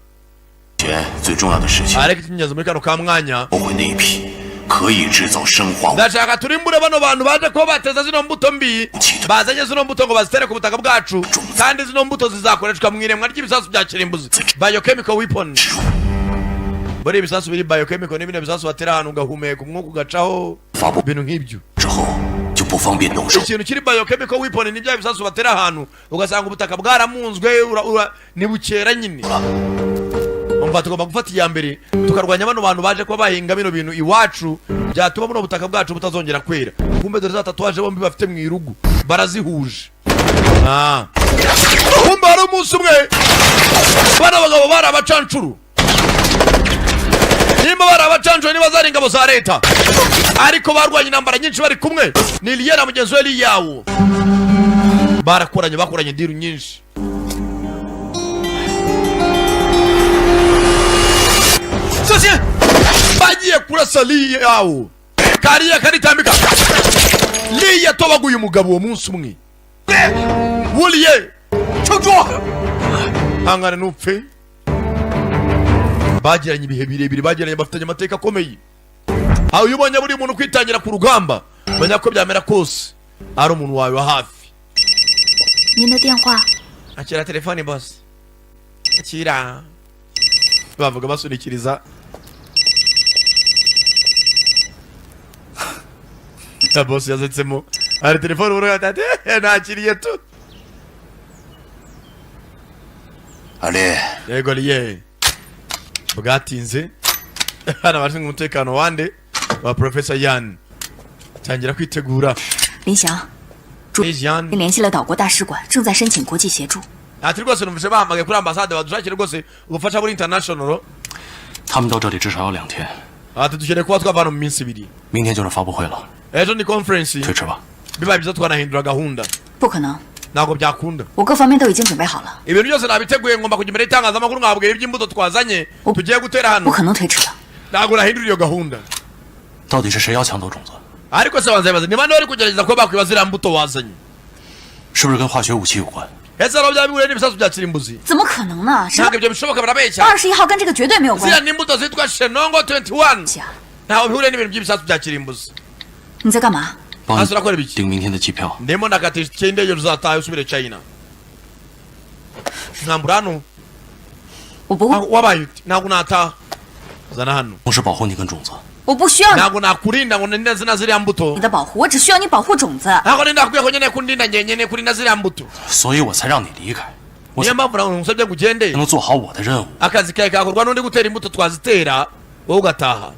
前最重要的事情， Ariko icy'ingenzi muri kano ka mwanya, 夺回那一批可以制造生化武 ndashaka turimbure bano bantu baje kuba bateza zino mbuto mbi, bazanye zino mbuto ngo bazitere ku butaka bwacu, kandi zino mbuto zizakoreshwa mu iremwa ry'ibisasu bya kirimbuzi, biochemical weapon. Buriya ibisasu biri biochemical ni bino bisasu batera ahantu ugahumeka umwuka ugacaho, 发布 ibintu nk'ibyo. 之后，就不方便动手。 Ikintu kiri biochemical weapon ni bya bisasu batera ahantu ugasanga ubutaka bwaramunzwe, ntibukera nyine. Umva, tugomba gufata iya mbere tukarwanya bano bantu baje kuba bahinga bino bintu iwacu, byatuma buno butaka bwacu butazongera kwera. Kumbe dore za tatouage bombi bafite mu irugu barazihuje. Ah. Kumbe hari umunsi umwe bano bagabo bari abacancuru, nimba bari abacancuru, niba zari ingabo za leta, ariko barwanye intambara nyinshi bari kumwe. Ni Liye na mugenzi we Liyawo, barakoranye, bakoranye deal nyinshi. Bagiye kurasa Liyawo, kariya karitambika, Liya yatobaguye umugabo uwo munsi umwe wuriye hangane ntupfe. Bagiranye ibihe birebire, bagiranye, bafitanye amateka akomeye. Aho iyo ubonye buri muntu kwitangira ku rugamba, menya ko byamera kose ari umuntu wawe wa hafi. 您的电话。 Akira telefone boss, akira, bavuga basunikiriza ya boss yazetsemo hari telefone ubona ati "Eh, nakiriye tu." 阿丽， Yego liye, bwatinze hano abashinzwe umutekano wande wa Professor Yan tangira kwitegura. 林翔， Yan 联系了岛国大使馆，正在申请国际协助。 Ati rwose numvise bahamagaye kuri ambasade, badushakire rwose ubufasha buri international. 他们到这里至少要2天， Ati dukeneye kuba twavana mu minsi 2. 明天就是发布会了， Ejo ni conference. 推迟吧。 Bibaye byiza twanahindura gahunda. 不可能， Ntabwo byakunda. 我各方面都已经准备好了， Ibintu byose nabiteguye, ngomba kujya imbere y'itangazamakuru nkababwira iby'imbuto twazanye tugiye gutera hano. 不可能推迟的。 Ntabwo nahindura iyo gahunda. 到底是谁要抢走种子？ Ariko se banza bibaze ni bande bari kugerageza kuba bakwiba ziriya mbuto wazanye? 是不是跟化学武器有关？ Ese aho byaba bihuriye n'ibisasu bya kirimbuzi? 怎么可能呢？ Ntabwo ibyo bishoboka, barabeshya. 21号跟这个绝对没有关 Ziriya 系。 ni imbuto zitwa Shenongo 21, ntaho bihuriye n'ibintu by'ibisasu bya kirimbuzi. 你在干嘛？ 帮 Hasi 你 urakora ibiki? 订明天的机票。 Ndimo ndakata itike y'indege, uzataha usubire China. Ntambura hano. 我不会， Wabaye ute? Ntabwo nataha, zana hano. 同时保护你跟种子。 我不需要你 Ntabwo nakurinda ngo ninde zina ziriya mbuto. 的保护，我只需要你保护种子。 Ntabwo ninda nakubwiye ko nkeneye kundinda njye, nkeneye kurinda ziriya mbuto. 所以我才让你离开，我 Niyo mpamvu nawe ngusabye ngo ugende. 才能做好我的任务。 Akazi kawe kakorwa n'undi gutera imbuto, twazitera wowe ugataha.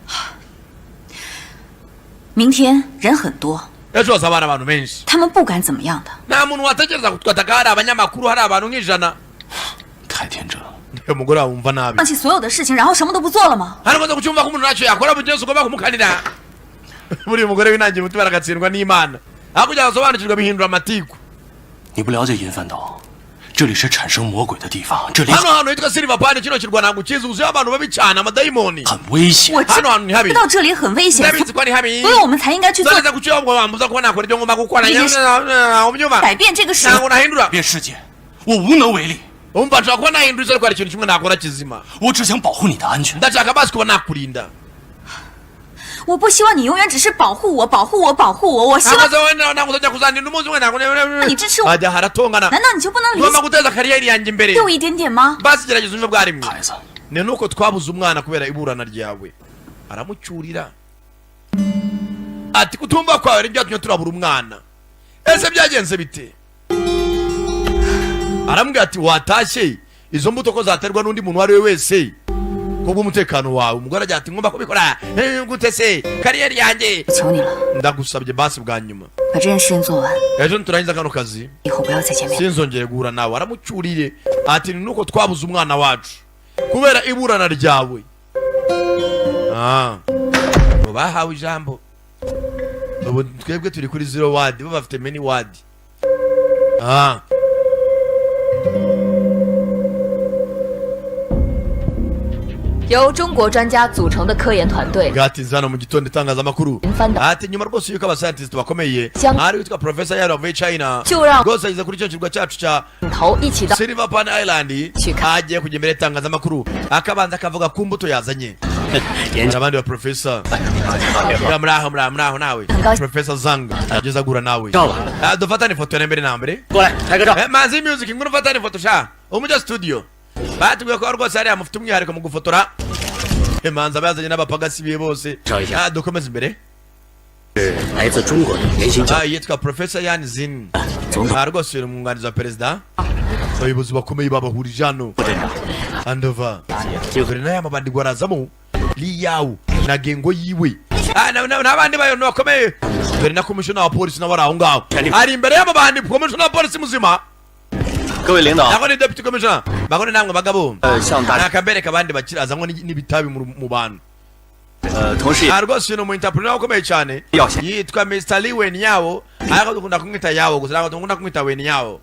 明天人很多， Ejo hazaba hari abantu benshi. 他们不敢怎么样的。 Nta muntu watekereza kutwataka, hari abanyamakuru, hari abantu nk'ijana. 太天真了， Umugore wawe wumva nabi. 放弃所有的事情，然后什么都不做了吗？ Hano umaze kucyumva ko umuntu ntacyo yakora mu gihe ugomba kumukanira. Buriya umugore winangiye umutima aragatsindwa n'Imana, aho kugira ngo asobanukirwe bihindura amatiku. 你不了解银饭岛，这里是产生魔鬼的地方，这里 Hano hantu hitwa Silver Pan, kino kirwa ntabwo ukizi, wuzuyeho abantu babi cyane, amadayimoni. 很危险。 我知 Hano hantu ni habi. 道这里很危险， Ndabizi ko ari habi. 所以我们才应该去做 Nonese kuki wabwo wambuza kuba nakora ibyo ngomba gukora? Ubyumva 改变这个世 ntabwo nahindura. 变世界，我无能为力。 Umva, nshobora kuba nahindura isi, ariko hari ikintu kimwe nakora kizima. 我只想保护你的安全。 Ndashaka basi kuba nakurinda. 我不希望你永远只是保护我，保护我，保护我。我希 Ntabwo 望， se wenda ntabwo uzajya kuzandinda umunsi umwe, ntabwo 你支持我， ajya haratongana. 难道你就不能理 Ngomba 解 guteza kariyeri yanjye imbere. 我一点点吗？ Basi gerageza umve bwa rimwe. 孩子， Ni nuko twabuze umwana kubera iburana ryawe. Aramucyurira ati kutumva kwawe nibyo byatumye turabura umwana. Ese byagenze bite? Aramubwira ati watashye izo mbuto ko zaterwa n'undi muntu uwo ari we wese kubw'umutekano wawe. Umugore agira ati ngomba kubikora. Eh, gute se kariyeri yanjye? 求你了， Ndagusabye basi bwa nyuma, 把这件事情做完， ejo niturangiza kano kazi, 以后不要再见面。 sinzongere guhura nawe. Aramucyurire ati ni nuko twabuze umwana wacu kubera iburana ryawe. Ah. Ngo bahawe ijambo, ubu twebwe turi kuri zero ward, bo bafite many ward. Ah. 由中国专家组成的科研团队 Bwatinze hano mu gitondo itangazamakuru 翻岛 ati nyuma rwose yuko abascientist bakomeye Cyangwa- hari witwa Professor Yaro wavuye China 就让 rwose ageze kuri icyo kirwa cyacu cya 头一起到 Silver Pan Island, Chika. agiye kujya imbere y'itangazamakuru akabanza akavuga ku mbuto yazanye. Hari abandi ba professor. Ya, muraho, muraho, muraho nawe. Ngaho- Professor Zhang ageze agura nawe. Ah, dufatane ifoto ya mbere na mbere. 过来拍个照。 Eh, Manzi Music, ngwino ufatane ifoto sha umujya studio. Batubwiye ko rwose hariya mufite umwihariko mu gufotora. Eh, Manzi aba yazanye n'abapagasi biwe bose. Ciao, ciao. Ah, dukomeze imbere. 来自中国的年轻教 Ah, yitwa Professor Yan Zin. 总统 Ah, rwose uyu ni umwunganizi wa perezida. Abayobozi bakomeye babahurije hano. 部镇长， Andova dore n'aya mabandi ngo arazamo Liyawu na gengo yiwe. Ah, n'abandi bayo bakomeye. Dore na komishona wa polisi nawe ari aho ngaho, ari imbere y'amabandi. Komishona wa polisi muzima. 各位领导， Nako ni deputy commissioner bagone namwe bagabo. 向大 Nakabereka abandi bakiri azanywa n'ibitabi mu bantu. 同时也 Ah, rwose uyu ni umu entrepreneur ukomeye cyane. 要钱。 Yitwa Mr. Lee Wenyawo, ariko dukunda kumwita Yawo gusa, ntabwo dukunda kumwita Wenyawo.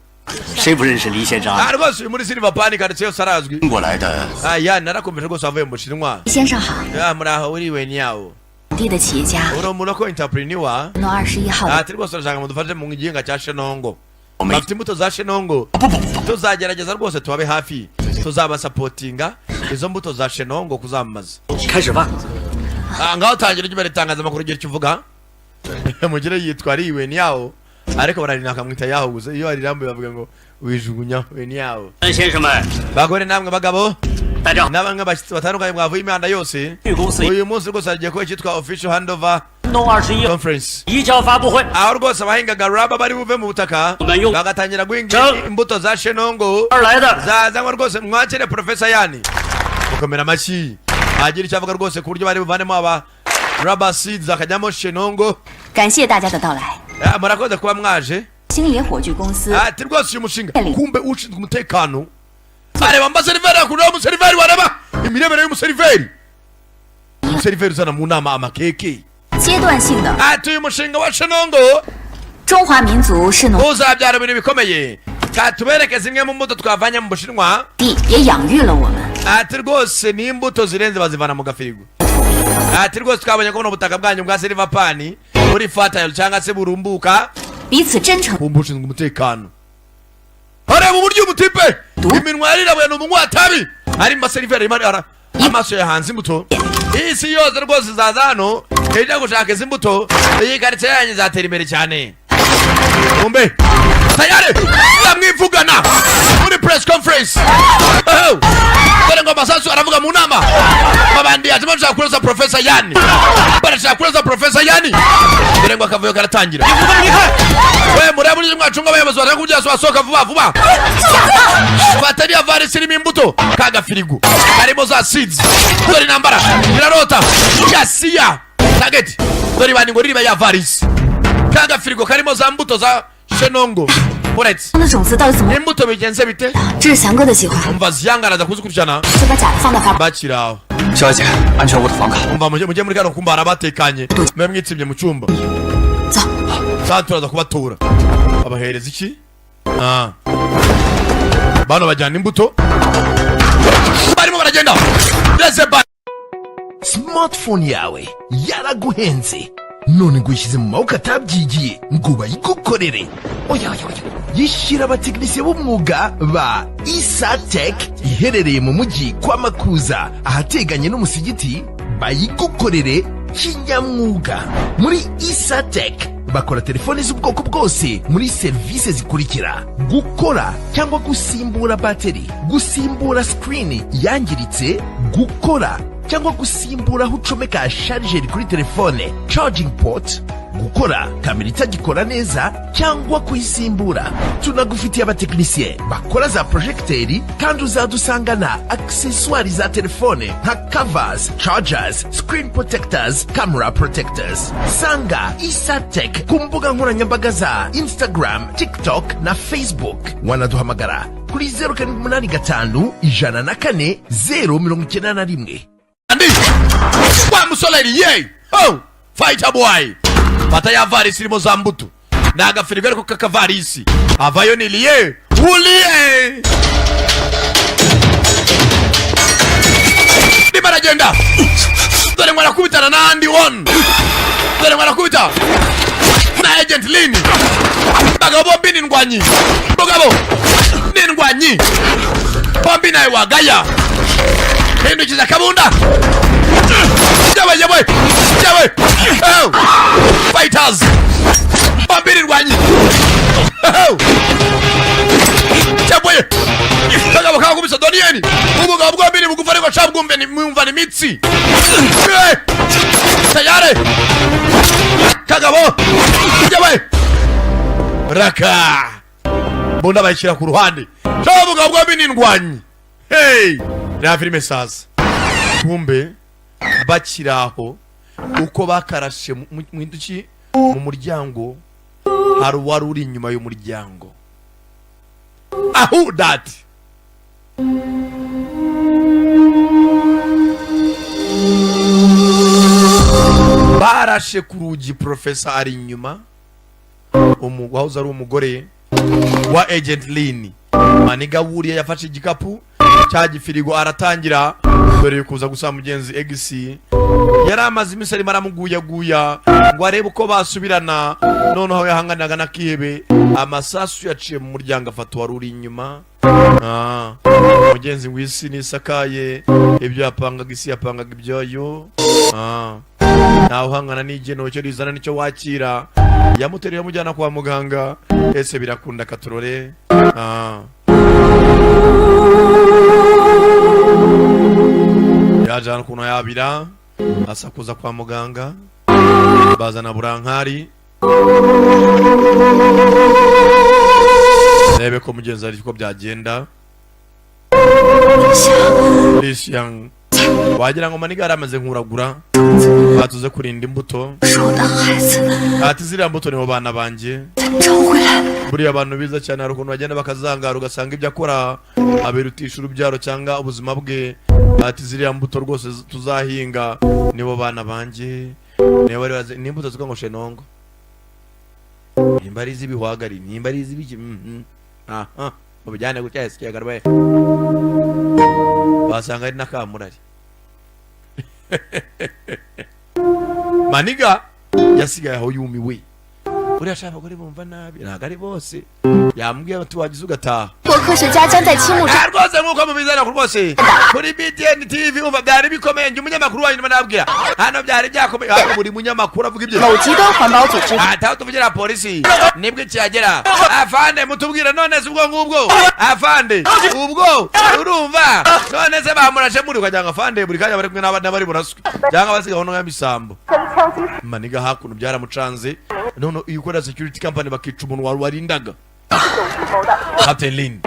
谁不认识黎先生啊？ Ah, rwose uyu muri Silver Pan karitsiye yose arazwi. 中国来的 Ah, ya narakomeje rwose avuye mu Bushinwa. 先生好， Ya, muraho uri Wenyawo. 本地的企业家 Uri umu local entrepreneur. 诺21号的 Ati rwose urashaka ngo dufashe mu gihinga cya Shenongo. 我们 Bafite imbuto za Shenongo, tuzagerageza rwose tubabe hafi, tuzabasapotinga izo mbuto za Shenongo kuzamamaza. 开始吧。 Ah, ngaho tangira ujye imbere itangazamakuru ugira icyo uvuga. Mugire yitwa ari Wenyawo, ariko bararina akamwita Yaho gusa. Iyo arirambuye bavuga ngo wijugunya Wenyawo. 先生们， Bagore namwe bagabo 大家好。 n'abamwe bashyitsi batandukanye mwavuye imihanda yose, 绿公司 uyu munsi rwose hagiye kuba icyitwa official handover 东21 conference, 移交发布会， aho rwose abahingaga raba bari buve mu butaka bagatangira guhinga imbuto za Shenongo 二来的 zazanywa. Rwose mwakire Professor Yani mukomera amashyi, agira icyo avuga rwose ku buryo bari buvanemo aba rubber seeds akajyamo Shenongo. 感谢大家的到来。 Ah, murakoze kuba mwaje. 星野火炬公司 Ati rwose uyu mushinga, kumbe ushinzwe umutekano areba amaseriveri akunda umuseriveri, wareba imirebere y'umuseriveri, umuseriveri uzana mu nama amakeke. 阶段性的 Ati uyu mushinga wa Shenongo 中华民族是农 uzabyara ibintu bikomeye. Katubereke zimwe mu mbuto twavanye mu Bushinwa. 地，也养育了我们。 Ati rwose ni imbuto zirenze bazivana mu gafirigo. Ati rwose twabonye ko buno butaka bwanyu bwa Silver Pan buri fertile cyangwa se burumbuka. 彼此真诚 Kumva ushinzwe umutekano areba uburyo umutipe iminwa yarirabuye, ni umunywa tabi, ari mu baseriveri arimo amaso yahanze imbuto. Isi yose rwose izaza hano ijya gushaka izi mbuto. Iyi karitsiye yanyu izatera imbere cyane. Kumbe tayari bamwivugana muri press conference. Oh! Dore ngo amasasu aravuga mu nama. Babandi ati bashaka kurasa Professor Yani, barashaka kurasa Professor Yani. Dore ngo akavuyo karatangira. We murebe uburyo mwacunga abayobozi bashaka kugira basohoka vuba vuba. Fata iriya varisi irimo imbuto, ka gafirigo karimo za seeds. Dore intambara irarota yasiya target. Dore ibandi ngo ririba ya varisi, ka gafirigo karimo za mbuto za Shenongo uretse 的种子到底怎么？ imbuto bigenze bite? 这是翔哥的计划， Umva ziyanga araza kuzikurikirana. 就把假的放到发 Bakiri aho. 小姐，安全屋的房卡。 Umva mujye muri kano kumba harabatekanye, mube mwitsibye mu cyumba. 走。 Saa turaza kubatura. Babahereza iki? Ah. Bano bajyana imbuto, barimo baragenda ndetse ba Smartphone yawe yaraguhenze none ngo uyishyize mu maboko atabyigiye ngo bayigukorere? Oya, oya, oya! Yishyira abatekinisiye b'umwuga ba Isatec iherereye mu mujyi kwa Makuza ahateganye n'umusigiti, bayigukorere kinyamwuga. Muri Isatec bakora telefoni z'ubwoko bwose muri serivisi zikurikira: gukora cyangwa gusimbura bateri, gusimbura screen yangiritse, gukora cyangwa gusimbura aho ucomeka charger kuri telefone, charging port, gukora kamera itagikora neza cyangwa kuyisimbura. Tunagufitiye abatekinisiye bakora za projecteur, kandi uzadusangana accessoires za telefone nka covers, chargers, screen protectors, camera protectors. Sanga Isatec ku mbuga nkoranyambaga za Instagram, TikTok na Facebook. Wanaduhamagara kuri 0785 104 091. Andi wa musore ye, oh fighter boy, fata ya varisi irimo za mbuto. Ni agafirigo ariko k'akavarisi. Avayo ni liye uliye, ndimo aragenda. Dore ngo arakubitana n'andi one, dore ngo arakubita na Agent Lin. Bagabo bombi ni ndwanyi, bagabo ni ndwanyi bombi. Nawe wagaya hindukiza akabunda. Yawe, yawe, yawe! Oh! Fighters bombi ni ndwanyi. Oh! Cyabwe kagabo kakubise Doniyeni. Ubugabo bwombi ni bugufi, ariko cabwumve ni mwumva ni imitsi. Eh! Tayari kagabo yawe raka mbunda bayishyira ku ruhande. Ubugabo bwombi ni ndwanyi. Hey, reba filime sasa. Kumbe bakiri aho, uko bakarashe mu iduki mu muryango, hari uwari uri inyuma y'umuryango ahu dati. Barashe ku rugi, profesa ari inyuma. Wahoze ari umugore wa Agent Lin maniga wuriye yafashe igikapu cya gifirigo aratangira. Dore kuza gusa mugenzi egisi yari amaze iminsi arimo aramuguyaguya ngo arebe uko basubirana. Noneho yahanganaga n'akihebe, amasasu yaciye mu muryango afata uwari uri inyuma. Ah, mugenzi w'isi nisakaye, ibyo yapangaga isi yapangaga ibyayo. Ah, ntawe uhangana n'igeno, icyo rizana nicyo wakira. Yamuteruye amujyana kwa muganga. Ese birakunda katurore? Ah. Yaje hano ukuntu yabira asakuza kwa muganga, bazana burankari, rebe ko mugenzi ari uko byagenda. Lisiyang wagira ngo maniga yaramaze nkuragura batuze kurinda imbuto. 是我的孩子， Ati ziriya mbuto nibo bana banjye. 找回来。 Buriya abantu biza cyane hari ukuntu bagenda bakazangara, ugasanga ibyo akora abirutisha urubyaro cyangwa ubuzima bwe. Ati ziriya mbuto rwose tuzahinga nibo bana banjye. Niba bari bazi ni imbuto zitwa ngo shenongo, nimba ari iz'ibihwagari, nimba ari iz'ibiki, aha babijyane gutya ikiyaga rwe basanga ari n'akamurari. Maniga yasigaye aho yumiwe. Buriya ashaka abagore bumva nabi, ntabwo ari bose. Yambwiye ati wagize ugataha. 中国科学家将在青木 Ah, rwose nk'uko mubizana rwose kuri BTN TV, umva byari bikomeye. Njye umunyamakuru wanyu ndimo nababwira hano byari byakomeye. Hano buri munyamakuru avuga ibye. 某极端环保组织 Ataho tuvugira polisi nibwo ikihagera. Afande mutubwire, none se ubwo ngubwo afande ubwo urumva none se bamurashe muri ukagira ngo afande buri kanya bari kumwe n'abari buraswe cyangwa basigaho n'amisambo. Maniga hakuno byaramucanze. None iyo ukorera security company bakica umuntu wawe warindaga. Captain Lin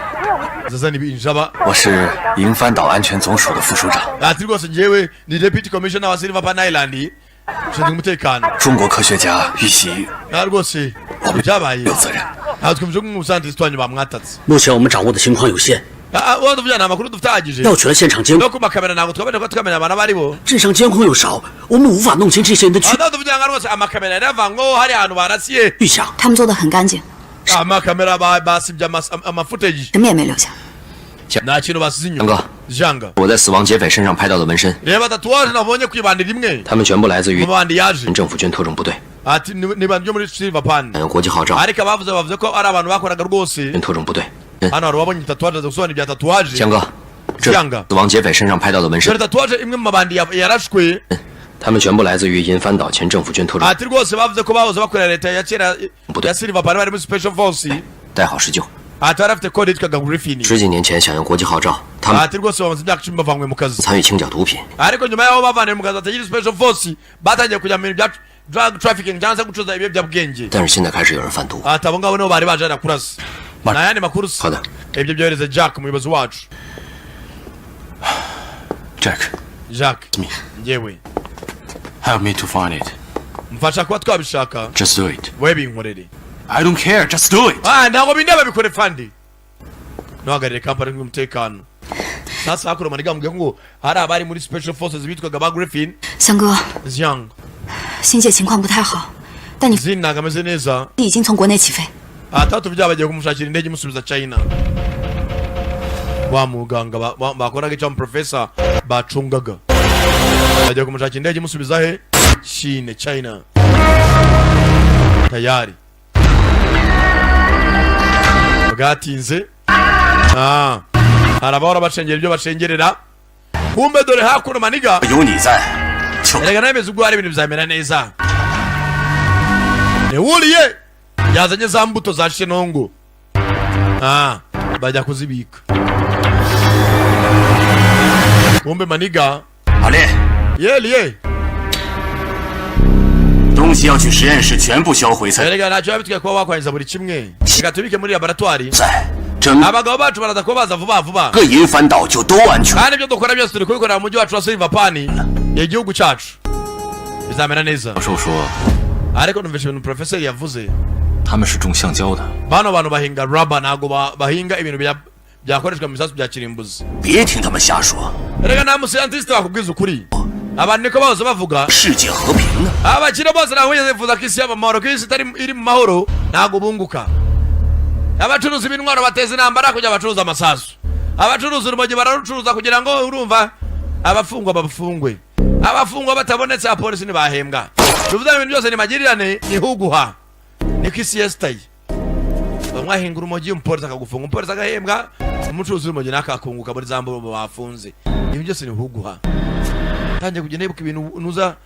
zazana ibinjaba. 我是银帆岛安全总署的副署长， Ati rwose njyewe ni deputy commissioner wa Silver Pan Island ushinzwe umutekano. 中国科学家遇袭 Na rwose ibyabaye 有责任。 ntabwo twumvise ko umusantisti wanyu bamwatatse. 目前我们掌握的情况有限， Ah, ah, wowe tuvugira nta makuru dufite ahagije. 调取了现场监 No ku makamera ntabwo twabona ko twamenya abantu abo ari bo. 镇上监控又少，我们无法弄清这些人的去 Ah, ntabwo tuvugira ngo rwose amakamera yaravango hari ahantu barasiye. 去向。 他们做的很干净， Amakamera basibye amafuteji, 什么也没留下。 nta kintu basize 杨 inyuma. 哥， Janga, 我在死亡劫匪身上拍到的纹身， reba tatuwaje nabonye kwibanda rimwe 他们全部来自于 mu bandi yaje. 政府军特种部队， Ati ni bandi byo muri Silver Pan, 还有国际号召 ariko abavuze bavuze ko ari abantu bakoraga rwose. 特种部队。 Hano hari uwabonye tatuwaje aza gusobanura ibya tatuwaje. 江哥，这江哥死亡劫匪身上拍到的纹身 Dore，tatuwaje imwe mu mabandi yarashwe. 他们全部来自于银帆岛前政府军特种 Ati rwose bavuze ko bahoze bakorera leta ya kera ya Silver Pan, bari muri special force. 代号施救。 Ati bari bafite kode yitwaga Griffin. 十几年前响应国际号召，他们 Ati rwose bamaze imyaka 10 bavanywe mu kazi, 参与清剿毒品， ariko nyuma y'aho bavaniwe mu kazi batagira special force, batangiye kujya mu bintu bya drug trafficking cyangwa se gucuruza ibiyobyabwenge. 但是现在开始有人贩毒。 Ati abo ngabo nibo bari baje hariya kurasa. Nta yandi makuru se? 好的。 Ibyo byohereze Jack, umuyobozi wacu. Jack, Jack, njyewe. Help me to find it. Mfasha kuba twabishaka. Just do it. Wowe binkorere. I don't care. Just do it. Ah, ntabwo bindeba, bikore fandi. Ntuhagarire kampani y'umutekano. Sasa hakuno maniga mubwiye ngo hari abari muri special forces bitwaga ba Griffin. 三哥， Ziang, 欣姐情况不太好，但你 Zini ntabwo ameze neza. 已经从国内起飞。 Atatu byaba bagiye kumushakira indege imusubiza China. Wa muganga bakoraga icyo professor bacungaga, bagiye kumushakira indege imusubiza he? Chine, China. Tayari bwatinze. Hari abahora bacengera ibyo bacengerera. Kumbe dore hakuno maniga. 有你在，就 Erega nemeza ubwo hari ibintu bizamera neza. Newuriye yazanye za mbuto za shenongo, bajya kuzibika. Kumbe maniga. 阿烈， Yeliye. 东西要去实验室全部销毁才 Erega ntacyo biba bitwaye kuba wakwangiza buri kimwe, reka tubike muri laboratwari. 在整 Abagabo bacu baraza kuba baza vuba vuba. 个银帆岛就都安全。 Kandi ibyo dukora byose turi kubikorera mu mujyi wacu wa Silverpan, igihugu cyacu bizamera neza. 教授说 Ariko numvise ibintu professor yavuze. 他们是种橡胶的， Bano bantu bahinga rubber, ntabwo bahinga ibintu byakoreshwa mu bisasu bya kirimbuzi. 别听他们瞎说， Erega nta muscientiste wakubwiza ukuri, abantu niko bahoze bavuga. 世界和平呢。 Abakire bose ntabwo bigeze bifuza ko isi yaba amahoro, ko isi itari iri mu mahoro ntabwo bunguka. Abacuruzi b'intwaro bateza intambara kugira bacuruze amasasu, abacuruza urumogi bararucuruza kugira ngo urumva abafungwa bafungwe, abafungwa batabonetse abapolisi ntibahembwa. Bivuze ngo ibintu byose ni magirirane, ni huguha, niko isi yesitaye. Bamwe ahinga urumogi, umupolisi akagufunga, umupolisi agahembwa, umucuruzi w'urumogi nawe akakunguka muri za mbuga bafunze. Ibi byose ni huguha. Tangiye kugenda yibuka ibintu nuza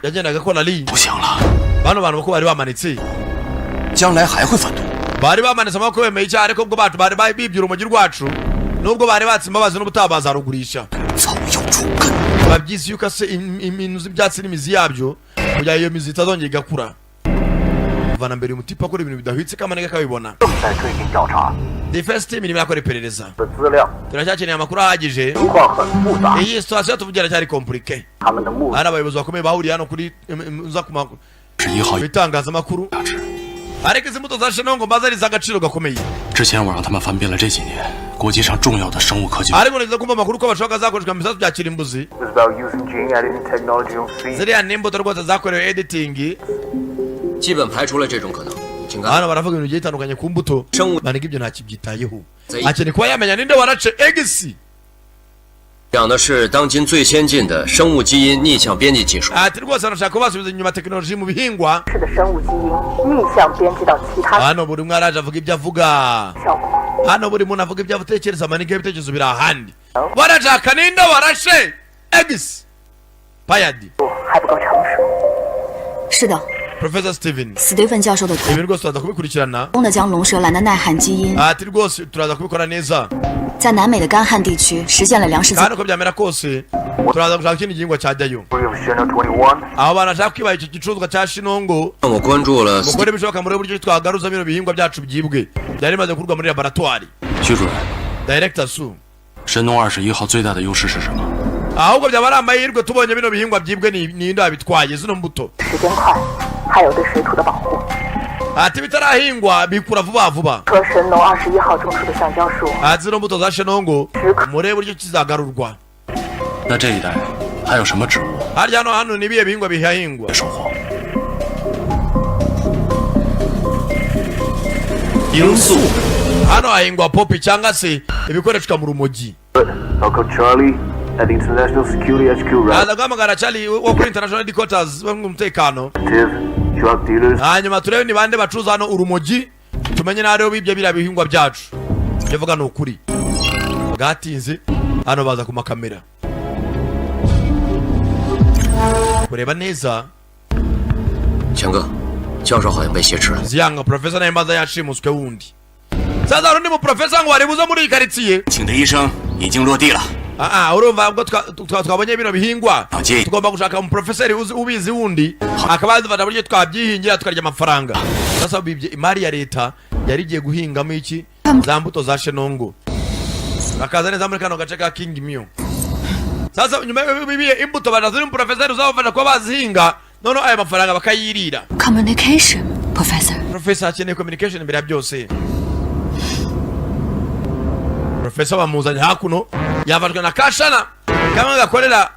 yagendaga akora ari 不行了， bano bantu uko bari bamanitse. 将来还会贩毒。 Bari bamanitse amaboko bemeye icyaha, ariko ubwo bacu bari bibye urumogi rwacu, nubwo bari batse imbabazi n'ubutaha bazarugurisha. 草药除根， Babyisi yuko ase ibintu z'ibyatsi n'imizi yabyo kugira iyo mizi itazongera igakura. Kuvana mbere uyu mutipe akora ibintu bidahwitse, kamanega akabibona. 正在推进调查， Defense team irimo irakora iperereza. 的资料 Turacyakeneye amakuru ahagije. 情况很复杂， Iyi situation tuvugira cyari compliqué. 他们的目的 Hari abayobozi bakomeye bahuriye hano kuri uza ku 是一号 bitangazamakuru, 价值。 ariko izi mbuto za shenongo mbaza ari iz'agaciro gakomeye. 之前我让他们翻遍了这几年国际上重要的生物科技， Ariko nigeze kumva amakuru ko bashobora zakoreshwa mu bisasu bya kirimbuzi. was about using gene editing technology on seeds. Ziriya ni imbuto rwose zakorewe editing. 基本排除了这种可能。请看， Hano baravuga ibintu bigiye bitandukanye ku mbuto. 生物 Maniga ibyo ntakibyitayeho, akeneye kuba yamenya ninde warace egisi. 讲的是当今最先进的生物基因逆向编辑技术。 Ati rwose arashaka kuba basubiza inyuma tekinoloji mu bihingwa. 是的生物基因逆向编辑到其他 Hano buri umwe araje avuga ibyo avuga. 效果。 Hano buri muntu avuga ibyo atekereza. Maniga ibitekerezo biri ahandi, barashaka ninde warashe egisi payadi. 还不够成熟。 是的， Professor Steven, 斯蒂芬教授的 ibi rwose turaza kubikurikirana. 成功的将龙舌兰的耐旱基因 Ati rwose turaza kubikora neza. 在南美的干旱地区实现了粮食自 Kandi uko byamera kose turaza gushaka ikindi gihingwa cyajyayo. Of Channel 21 Aho bantu bashaka kwibaha icyo gicuruzwa cya shinongo. 让我关注了斯 Mukore ibishoboka muri buryo twagaruza bino bihingwa byacu byibwe byari bimaze gukurwa muri laboratwari. 徐主任， Director Su, 神农21号最大的优势是什么？ Ahubwo byaba ari amahirwe tubonye bino bihingwa byibwe, ni ninde wabitwaye zino mbuto? 时间快，还有对水土的保护。 Ati bitarahingwa bikura vuba vuba. 和神农二十一号种出的橡胶树， Ati zino mbuto za shenongo murebe uburyo kizagarurwa. 那这一带还有什么植物 Harya hano ni ibihe bihingwa bihahingwa? 收获？ 罂粟. Hano hahingwa poppy cyangwa se ibikoreshwa mu rumogi. I'll call Charlie at the International Security HQ right Aza guhamagara Charlie wo kuri International Headquarters umutekano. Drug dealers Hanyuma turebe ni bande bacuruza hano urumogi, tumenye n'ariho bibye biriya bihingwa byacu. Ibyo vuga ni ukuri. Bwatinze hano baza ku makamera kureba neza. 强哥，教授好像被挟持了。 Ziyanga professor nawe mbaza yashimuswe wundi. Sasa hari undi mu professor ngo waribuze muri iyi karitsiye. 请的医生已经落地了。 Ah, ah, urumva ubwo twabonye bino bihingwa, Ati. tugomba gushaka umuprofeseri ubizi wundi akaba yadufasha buryo twabyihingira tukarya amafaranga. Sasa bibye imari ya leta yari igiye guhingamo iki za mbuto za shenongo, bakaza neza muri kano gace ka King Mio. Sasa nyuma bibiye imbuto baraza uri umuprofeseri uzabafasha kuba bazihinga, noneho ayo mafaranga bakayirira. Communication, Professor. Professor akeneye communication imbere ya byose. Professor bamuzanye hakuno, yafashwe na kashana kamwe gakorera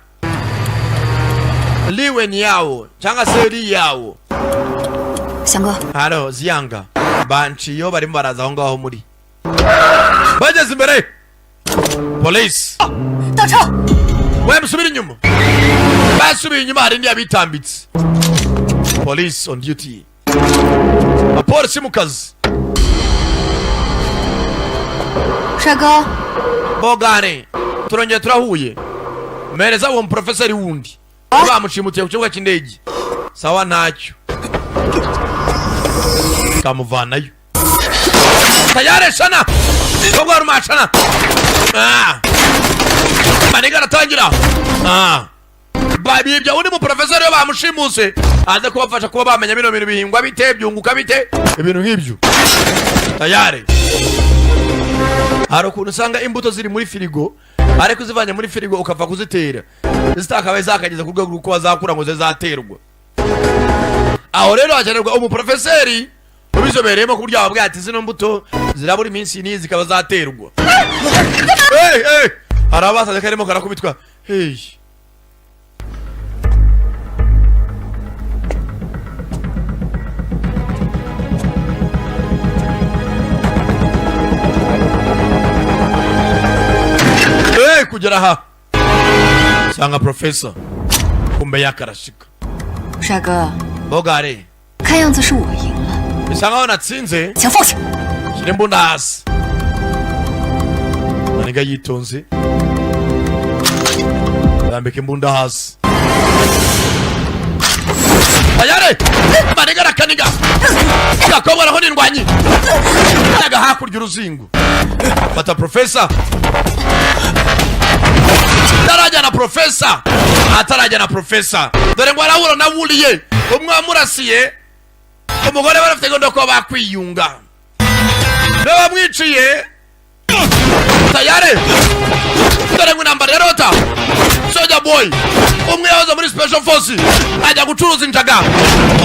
Liwen yawo cyangwa se Li yawo. 翔哥， Halo Ziyanga, banciyo barimo baraza aho ngaho muri bageze imbere polisi. 倒车！ We, musubire inyuma. Basubiye inyuma, hari indi yabitambitse. Police on duty, abapolisi mu kazi. 帅哥， Bogane, turongeye turahuye. Mpereza uwo muprofeseri wundi bamushimutiye ku kibuga cy'indege. Sawa, ntacyo kamuvanayo. Tayari shana kobwa rumashana. Ah. Maniga aratangira. Ah. Babibya undi muprofeseri we bamushimuse aze kubafasha kuba bamenya bino bintu bihingwa bite, byunguka bite, ibintu nk'ibyo. Tayari hari ukuntu usanga imbuto ziri muri firigo, ariko uzivanye muri firigo ukava kuzitera zitakabaye zakageza ku rwego rw'uko bazakura ngo zibe zaterwa. Aho rero hakenerwa umuprofeseri ubizobereyemo, ku buryo wababwira ati zino mbuto zirabura iminsi n'iyi zikaba zaterwa. Hey, hey! Hari abasaze karimo karakubitwa. Hey. Hey, kugera aha usanga profesa kumbe yakarashika. 帅哥， Bogare, 看样子是我赢了， bisa nkaho natsinze. 枪放下。 Shyira imbunda hasi. Maniga yitonze arambika imbunda hasi. Tayare maniga arakaniga gakobwa naho nindwanyi naga hakurya uruzingo fata profesa. Atarajyana profesa, atarajyana profesa, dore ngo arahura na wuriye umwe wamurasiye umugore. Barafite gahunda yo kuba bakwiyunga n'abamwiciye. Tayare dore ngo intambara yarota. Soja boy umwe yahoze muri special force ajya gucuruza injaga,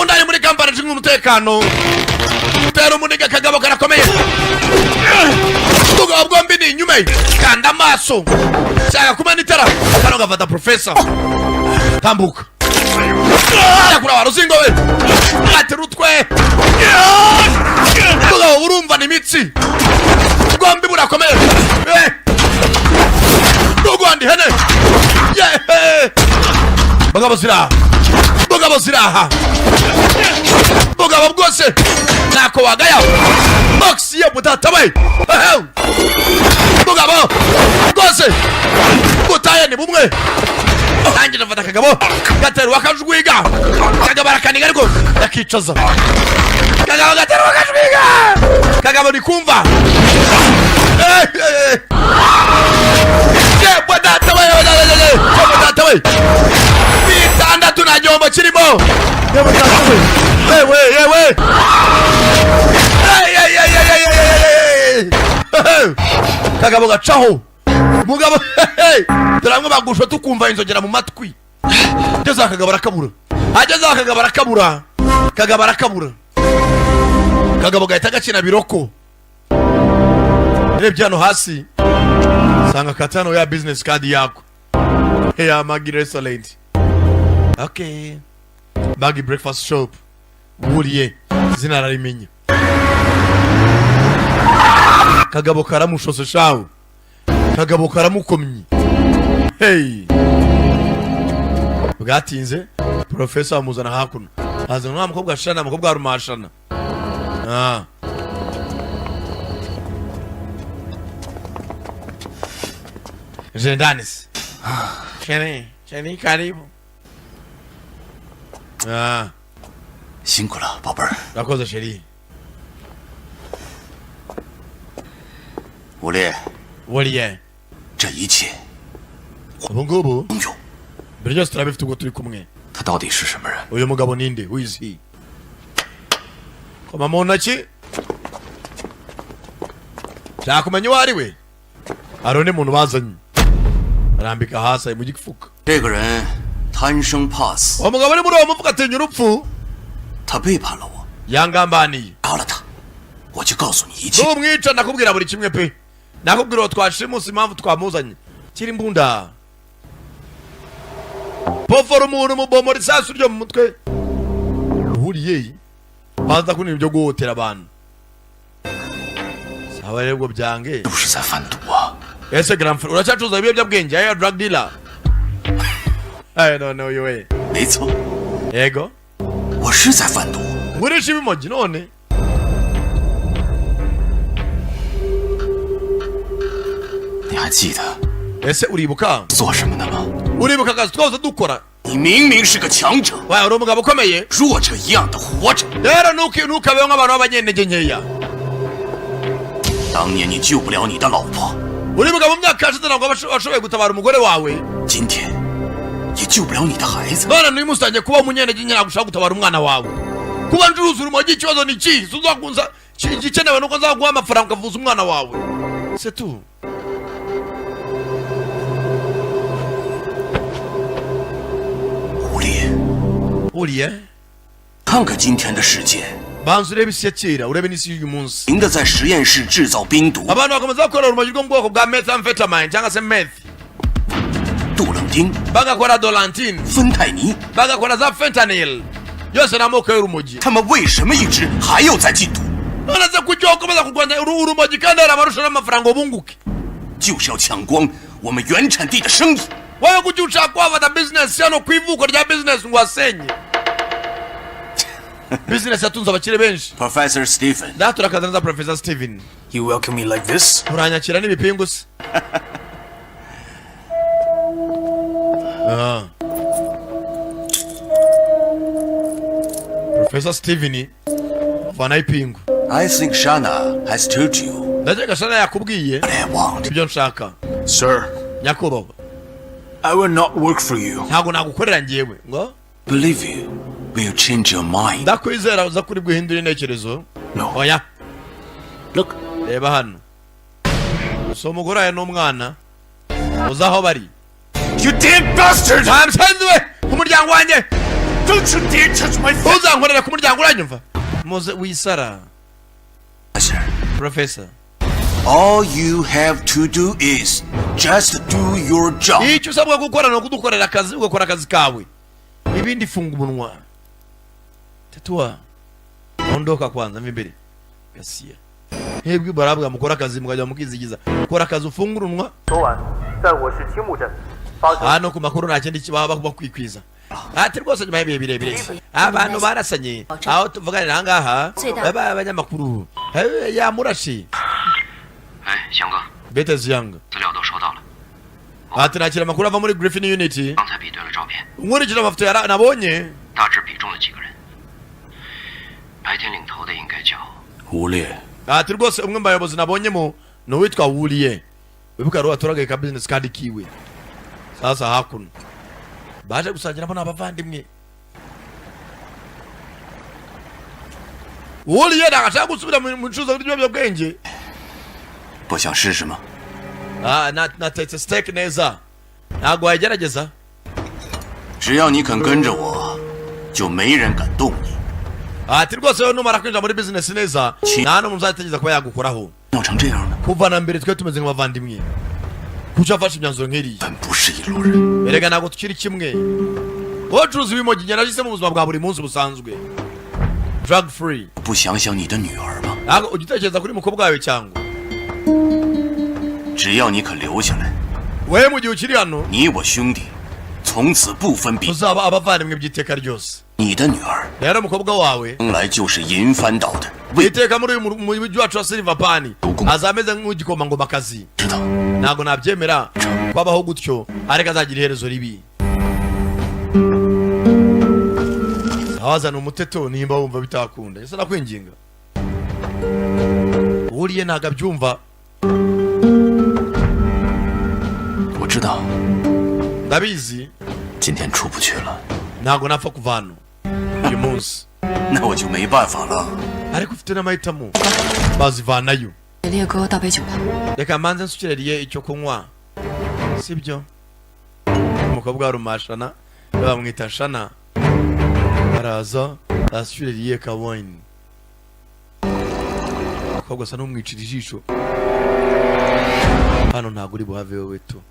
undi ari muri kampani ishinzwe umutekano. Tera umuniga, kagabo karakomeye. Ubugabo bwombi ni inyuma ye. Kanda amaso shaka kumena itara kano gafata profesa. Tambuka yakura wa ruzingo we atera utwe. Ubugabo burumva ni imitsi, bwombi burakomeye. Eh! Rugwanda ihene. Yehe! Bagabo ziraha, bugabo ziraha, bugabo bwose ntako wagaya. Box ye mutatabaye. Ehe! Bugabo bwose butaye ni bumwe. Nanjye ndafata akagabo gaterwa akajwiga. Kagabo arakaniga ariko yakicaza. Kagabo gaterwa akajwiga, kagabo nikumva. Eh, eh, eh. Yebwe data we, we, we, we, we, yebwe data we, bitandatu nta gihombo kirimo. Yebwe data we, yewe yewe. Ey, ey, ey, ey, ey, ey, ey, ey. Kagabo gacaho mugabo. Hey, turamwe bagusha tukumva inzogera mu matwi. Ageze aho akagabo arakabura, ageze aho akagabo arakabura, kagabo arakabura. Kagabo gahita gakina biroko. Urebye hano hasi sanga katano ya business card yako ya Maggie restaurant. Okay, Maggie breakfast shop wuriye izina ararimenya. Kagabo karamushose shawu, kagabo karamukomye. Hey, bwatinze profesa amuzana hakuno, azana wa mukobwa ashana, mukobwa arumashana. Ah. Jendanis. Sheni, Sheni karibu. Ah, 辛苦了，宝贝儿。 Urakoze chérie. 吴烈， Wariye. 这一切 Ubu ngubu 英雄， mbere byose turabifite ubwo turi kumwe. 他到底是什么人？ Uyu mugabo ninde? Who is he? Koma mu ntoki. Shaka kumenya uwo ari we. Hari undi muntu bazanye. Arambika hasi ari mu gifuka. 这个人贪生怕死， Uwo mugabo uri muri uwo mufuka atinya urupfu. 他背叛了我， Yangambaniye. 杀了他，我就告诉你一切。 Numwica nakubwira buri kimwe pe. Nakubwira uwo twashimuse, impamvu twamuzanye. Kiri imbunda. Pofora umuntu, mubomora isasu ryo mu mutwe. Uhuriye banza kuri ibyo guhotera abantu. Sawa rero, ubwo byange. 不是在贩毒啊？ Ese grand frère, uracyacuruza ibiyobyabwenge? Ayo drug dealer? I don't know you way. 没错， Yego. 我是在贩毒。 Ngurisha ibimogi none. 你还记得 Ese uribuka 做什么的吗？ Uribuka akazi twose dukora? 你明明是个强者， Wa uri umugabo ukomeye, 弱者一样的活着。 rero ntukabeho nk'abantu b'abanyentege nkeya. 当年你救不了你的老婆， Uribuka mu myaka yashize ntabwo washoboye gutabara umugore wawe. 今天也救不了你的孩子。 None n'uyu munsi utangiye kuba umunyentege nke, ntabwo ushobora gutabara umwana wawe. Kuba ncuruza urumogi ikibazo ni iki? Uzakunza igikenewe nuko nzaguha amafaranga ukavuza umwana wawe, c'est tout. 狐狸， Uriye, 看看今天的世界， banza urebe isi ya kera, urebe n'isi y'uyu munsi. 停的在实验室制造冰毒、 Abantu bakomeza bakora urumogi rwo mu bwoko bwa methamphetamine cyangwa se meth, 杜冷丁、 bagakora dolantine, 芬太尼， bagakora za fentanyl, yose ni amoko y'urumogi. 他们为什么一直还要在禁毒？ None se kuki wakomeza kurwanya urumogi kandi hari abarusha n'amafaranga ngo bunguke? 就是要抢光我们原产地的生意。 Wowe kuki ushaka kuhafata bizinesi hano ku ivuko rya bizinesi ngo wasenye bizinesi yatunze abakire benshi? Professor Stephen， Ndaturakaza neza, Professor Steven. You welcome me like this? Uranyakira n'ibipingu se? Ah. Professor Steven, vanaho ipingu. I think Shana has told you Ndakeka Shana yakubwiye what I want. ibyo nshaka. Sir, Nyakubahwa, I will not work for you. ntabwo nagukorera njyewe ngo. Believe you will change your mind. Ndakwizera uza kuri bwihindura intekerezo. No. Oya. Look. Reba hano, si umugore wawe n'umwana, uzi aho bari? You damn bastard! Nta musanzu we ku muryango wanjye. Don't you dare touch my face! Uzankorera ku muryango, uranyumva? Muze wisara. Professor, Professor, all you have to do is just do your job. Icyo usabwa gukora ni ukudukorera akazi, ugakora akazi kawe, ibindi funga umunwa. Tatua, ondoka kwanza mva imbere gasiya. Hebwe barabwa mukora akazi mukajya mukizigiza. Kora akazi, ufungura umunwa. 昨晚在我市青木镇发生 Hano ku makuru nta kindi baba bakwikwiza. Ati rwose nyuma y'ibihe birebire abantu barasanye aho tuvuganira ahangaha babaye abanyamakuru. Yamurashe. 哎，翔哥， Bete Ziyanga. 资料都收到了， Ati nakira amakuru ava muri Griffin Unit. 刚才比对了照片， Nkurikije amafoto nabonye. 大致比中了几个人。白天领头的应该叫 吴烈， Ati rwose umwe mu bayobozi nabonyemo ni uwitwa Wuriye. Wibuka rero watoragaye ka business card kiwe. Sasa hakuno baje gusangiramo ni abavandimwe. Wuriye ntabwo ashaka gusubira mu bucuruzi bw'ibiyobyabwenge. 不想试试吗？ Ah, natetse steak neza, ntabwo wayigerageza? 只要你肯跟着我，就没人敢动你。 Ati rwose wowe numara kwinjira muri business neza, nta n'umuntu uzategereza kuba yagukoraho. 闹成这样呢？ Kuva na mbere twe tumeze nk'abavandimwe, kuki wafashe imyanzuro nk'iriya? 咱不是一路人。 Erega ntabwo tukiri kimwe. Wowe ucuruza ibimogi, njye nahisemo mu buzima bwa buri munsi busanzwe, drug free. 不想想你的女儿吗？ Ntabwo ujya utekereza kuri mukobwa wawe cyangwa? 只要你肯留下来， Wowe mu gihe ukiri hano, 你我兄弟从此不分别。 tuzaba abavandimwe by'iteka ryose. 你的女儿 Rero umukobwa wawe 将来就是银帆岛的未 iteka muri uyu mujyi wacu wa Silver Pan azaba ameze nk'igikomangomakazi. 知道。 Ntabwo nabyemera kwabaho gutyo, ariko azagira iherezo ribi. Abazana umuteto nimba wumva bitakunda, ese nakwinginga? Uriye ntabwo abyumva. 我知道 Ndabizi. 今天出不去了。 Ntabwo napfa kuva hano uyu munsi. 那我就没办法了。 Ariko ufite n'amahitamo, bazivanayo. 给烈哥倒杯酒吧。 Reka mbanze nsukireriye icyo kunywa, sibyo? Umukobwa wa rumashana bamwita Shana, araza asukireriye ka wine. Umukobwa asa n'umwicira ijisho. Hano ntabwo uri buhave wowe tu.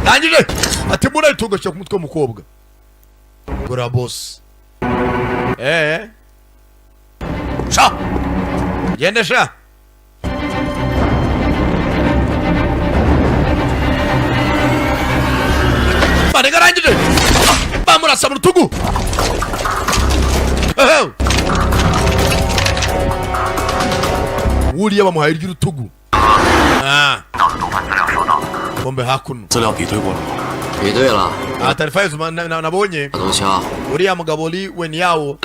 Ndangije ati murari tugashyira ku mutwe w'umukobwa. Gura boss, eh 上， gende sha. Manega arangije bamurasa mu rutugu. Ehe. Wuriya bamuhaye iry'urutugu. Ah. Bombe hakuno. 资料比对过了吗？比对了， Ah, taarifa nabonye 东肖， uriya mugabo Li Wenyawo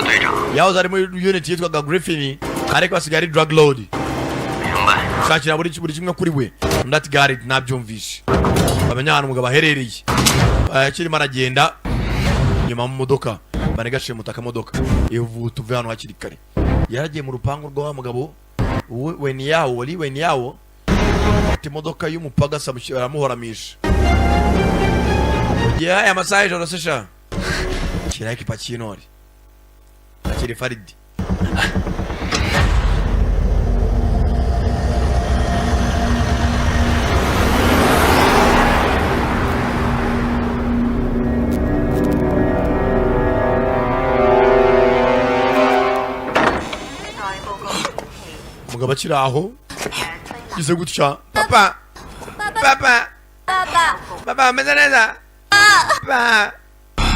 yahoze ari muri unit yitwaga Griffin, ariko asigaye ari drug lord, shakira buri kimwe kuri we. Undi ati gari nabyumvishe, bamenya ahantu umugabo aherereye. Akirimo aragenda nyuma mu modoka, banegashije akamodoka ivuta tuve hano hakiri kare. Yaragiye mu rupangu rwa wa mugabo Wenyawo, Li Wenyawo, afite imodoka y'umupagasa, aramuhoramisha mu gihe aya masaha y'ijoro se sha. Shyiraho ipaki y'intore akiri faridi. Umugabo akiri aho gize gutya, papa, papa, papa, ameze neza papa,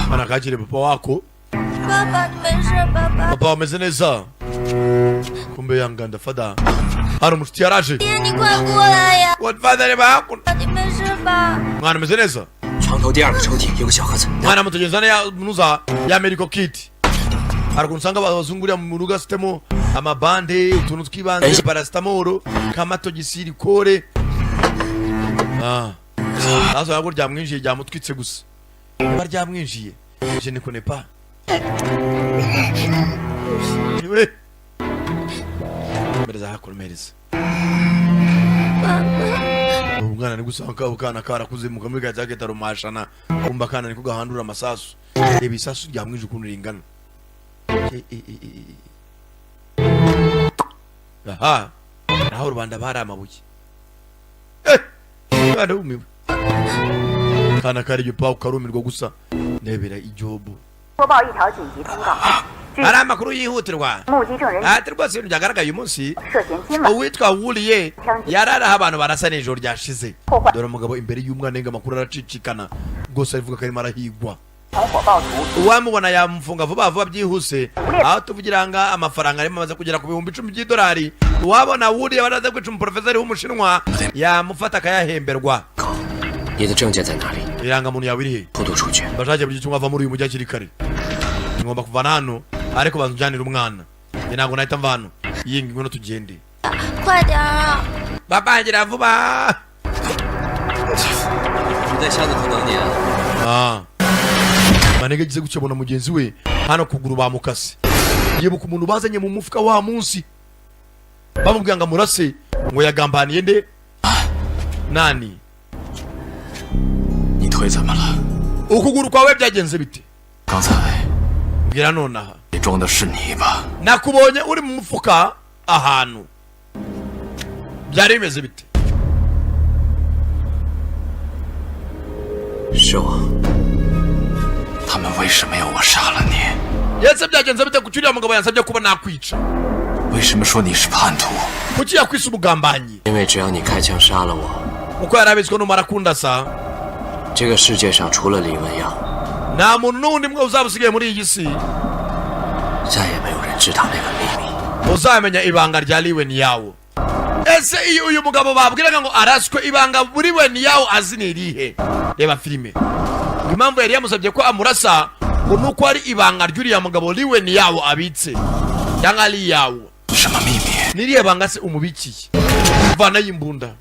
mana kakire papa wako. 爸爸，你没事吧？爸 Papa ameze neza. Kumbe yanganda fada hari umushuti yaraje. 爹，你快过来呀！ Godfather, reba hakuno. 你没事吧？ Mwana ameze neza. 床头第二个抽屉有个小盒子， Mwana mutegereza ya munuza ya medical kit. Hari ukuntu usanga abazungu uriya mu rugo afitemo amabande, utuntu tw'ibanze, paracetamol, kamatogisi, kore. Ah, nazo ntabwo ryamwinjiye, ryamutwitse gusa. Niba ryamwinjiye, je ne connais pas. We mereza hakuno, mereza. Umwana ni gusanga akana karakuze mu kamwe kajya rumashana, kumva akana niko gahandura amasasu. Reba isasu ryamwinjiye ukuntu ringana. E, e, e, e, e. Aha naho rubanda bari amabuye. Eh, barumiwe. Kana kari igipawu karumirwa gusa, ndebera ijobu. 播报一条紧急通告，据 Hari amakuru yihutirwa. 目击证人 Ati rwose ibintu byagaragaye uyu munsi, 涉嫌今晚 uwitwa Wuriye yarari aho abantu barasa nijoro ryashize. Dore umugabo imbere y'umwana ngo amakuru aracicikana rwose, arivuga ko arimo arahigwa. 同伙暴徒 Uwamubona yamufunga vuba vuba byihuse. Aho tuvugira nga amafaranga arimo amaze kugera ku 10,000 by'idolari. Uwabona Wuriye baraza kwica umuprofeseri w'umushinwa yamufata akayahemberwa. 你的证件在哪里？ Irangamuntu yawe iri he? 偷渡出去。 Bashake buri kimwe ava muri uyu mujyi hakiri kare. Ngomba kuvana hano, ariko banza unjyanire umwana. Njye ntabwo nahita mva hano. Iyi ngwino tugende. 快点啊！ Babangira vuba. 我在箱子头等你啊。 Ah. Manege agize gutya abona mugenzi we hano kuguru bamukase, yibuka umuntu bazanye mu mufuka wa munsi bamubwira ngo amurase, ngo yagambaniye nde nani. 你腿怎么了？ Ukuguru kwawe byagenze bite? 刚才 Mbwira nonaha. 你装的是泥巴， Nakubonye uri mu mufuka ahantu, byari bimeze bite? 是我， 他们为什么要我杀了你？ Yese byagenze bite? Kuki uriya mugabo yansabye kuba nakwica? 为什么说你是叛徒？ Kuki yakwise umugambanyi? 因为只要你开枪杀了我， Kuko yari abizi ko numara kundasa, 这个世界上除了李文耀， nta muntu n'undi mwe uzaba usigaye muri iyi si 再也没有人知道那个秘密。 uzamenya ibanga rya Liwe Niyawo. Ese iyo uyu mugabo babwiraga ngo araswe, ibanga buri we Niyawo azi ni irihe? Reba filime. Ngo impamvu yari yamusabye ko amurasa ngo nuko ari ibanga ry'uriya mugabo Liwe Niyawo abitse, cyangwa ari iyawo. 什么秘密？ Niriya banga se umubikiye? Vanayo imbunda.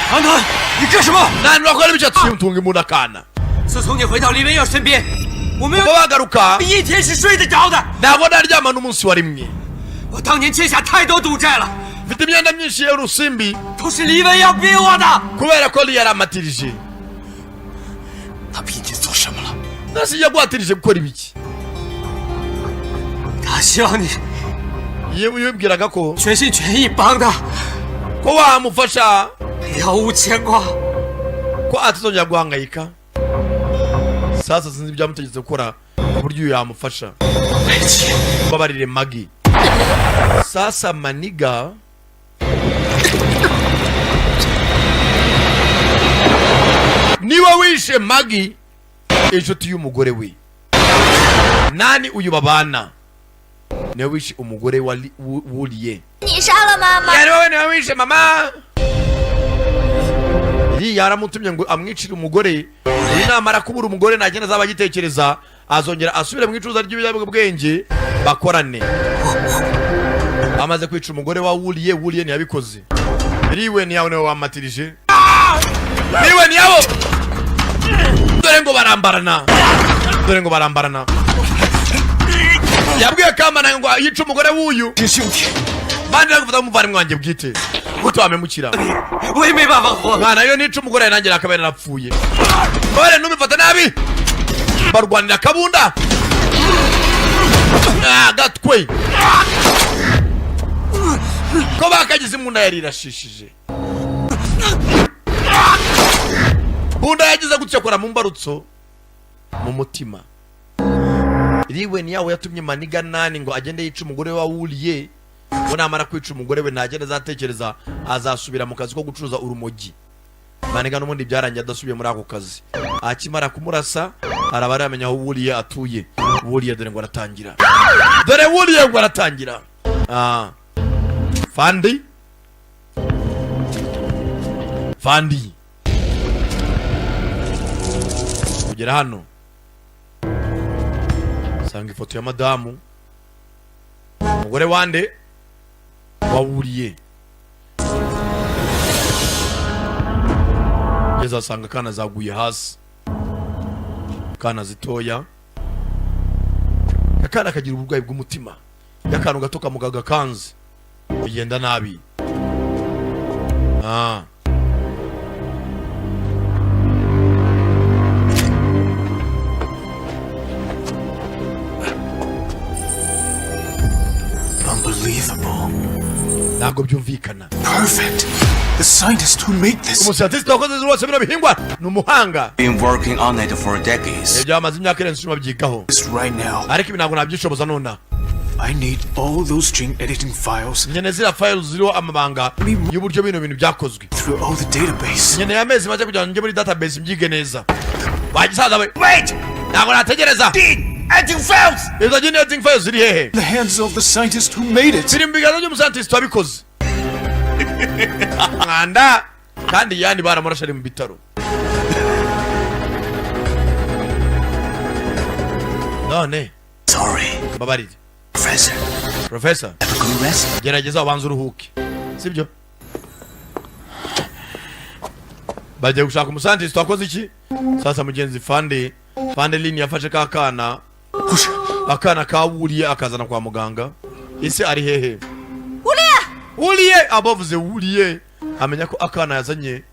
唐唐，你干什么？ Nani wakora ibyo? Tunga imbunda kana. 自从你回到李文耀身边，我没有 Kuva bagaruka 一天是睡得着的。 ntabwo naryama n'umunsi wa rimwe. 我当年欠下太多赌债了， Mfite imyenda myinshi y'urusimbi 都是李文耀逼我的。 kubera ko Li yaramatirije. 他逼你做什么了？ Nasi yaguhatirije gukora ibiki? 他希望你 Yewe yibwiraga ko 全心全意帮他， ko wamufasha, 了无牵挂。 ko atazongera guhangayika. Sasa sinzi ibyamutegetse gukora ku buryo uyu yamufasha. Mbabarire Magi. Sasa maniga niba wishe Magi, inshuti y'umugore we nani uyu babana, niwe wishe umugore wa Wuriye. 你杀了妈妈。 Yani wowe niwe wishe mama. Iyi yaramutumye ngo amwicire umugore. Uyu namara kubura umugore ntagenda azaba agitekereza, azongera asubire mu icuruza ry'ibiyobyabwenge bakorane. Amaze kwica umugore wa Wuriye, Wuriye ntiyabikoze. Riwe niyawe niwe wamatirije, niwe niyabo. Dore ngo barambarana, dore ngo barambarana. Yabwiye Kamana ngo yice umugore w'uyu bandi gufata umuvandimwe wanjye bwite utwamemukira. 我也没办法活。 Mwana yo nica umugore nanjye nakaba narapfuye. Bare numifata nabi, barwanira akabunda. Ah, gatwe ko bakagize imbunda yari irashishije. Bunda yagize gutya akora mu mbarutso mu mutima. Riwe ni yawe yatumye maniga nani ngo agende yice umugore wa Wuriye, ngo namara kwica umugore we ntagenda azatekereza, azasubira mu kazi ko gucuruza urumogi. Maniga n'ubundi byarangiye adasubiye muri ako kazi. Akimara kumurasa araba aramenya aho Wuriye atuye. Wuriye dore ngo aratangira, dore Wuriye ngo aratangira. Ah. Fandi fandi kugera hano sanga ifoto ya madamu, umugore wande wawuriye. Ngeze asanga akana zaguye hasi, akana zitoya, akana kagira uburwayi bw'umutima. Iyo akantu gato kamugaga kanze bigenda nabi. Ah. Unbelievable. Ntabwo byumvikana. Perfect. The scientist who made this. Umuscientist wakoze rwose bino bihingwa ni umuhanga. Been working on it for decades. Ibyo bamaze imyaka irenze 10 babyigaho. This right now. Ariko ibi ntabwo nabyishoboza nonaha. I need all those gene editing files Nkeneye ziriya files ziriho amabanga y'uburyo bino bintu byakozwe. through all the database. Nkeneye amezi make kugira ngo njye muri database mbyige neza. Wagisaza we, wait, ntabwo nategereza. Editing files! Izo gene editing files ziri hehe? The hands of the scientist who made it. Ziri mu biganza by'umuscientist wabikoze. Mwanda kandi yani baramurashe ari mu bitaro. None Sorry, mbabarire Professor. Professor. Have a good rest. Gerageza ubanze uruhuke, sibyo? Bagiye gushaka umuscientist wakoze iki. Sasa mugenzi fande fande lini yafashe ka kana, akana kawuriye, akazana kwa muganga. Ese ari hehe Wuriye? Abavuze Wuriye amenya ko akana yazanye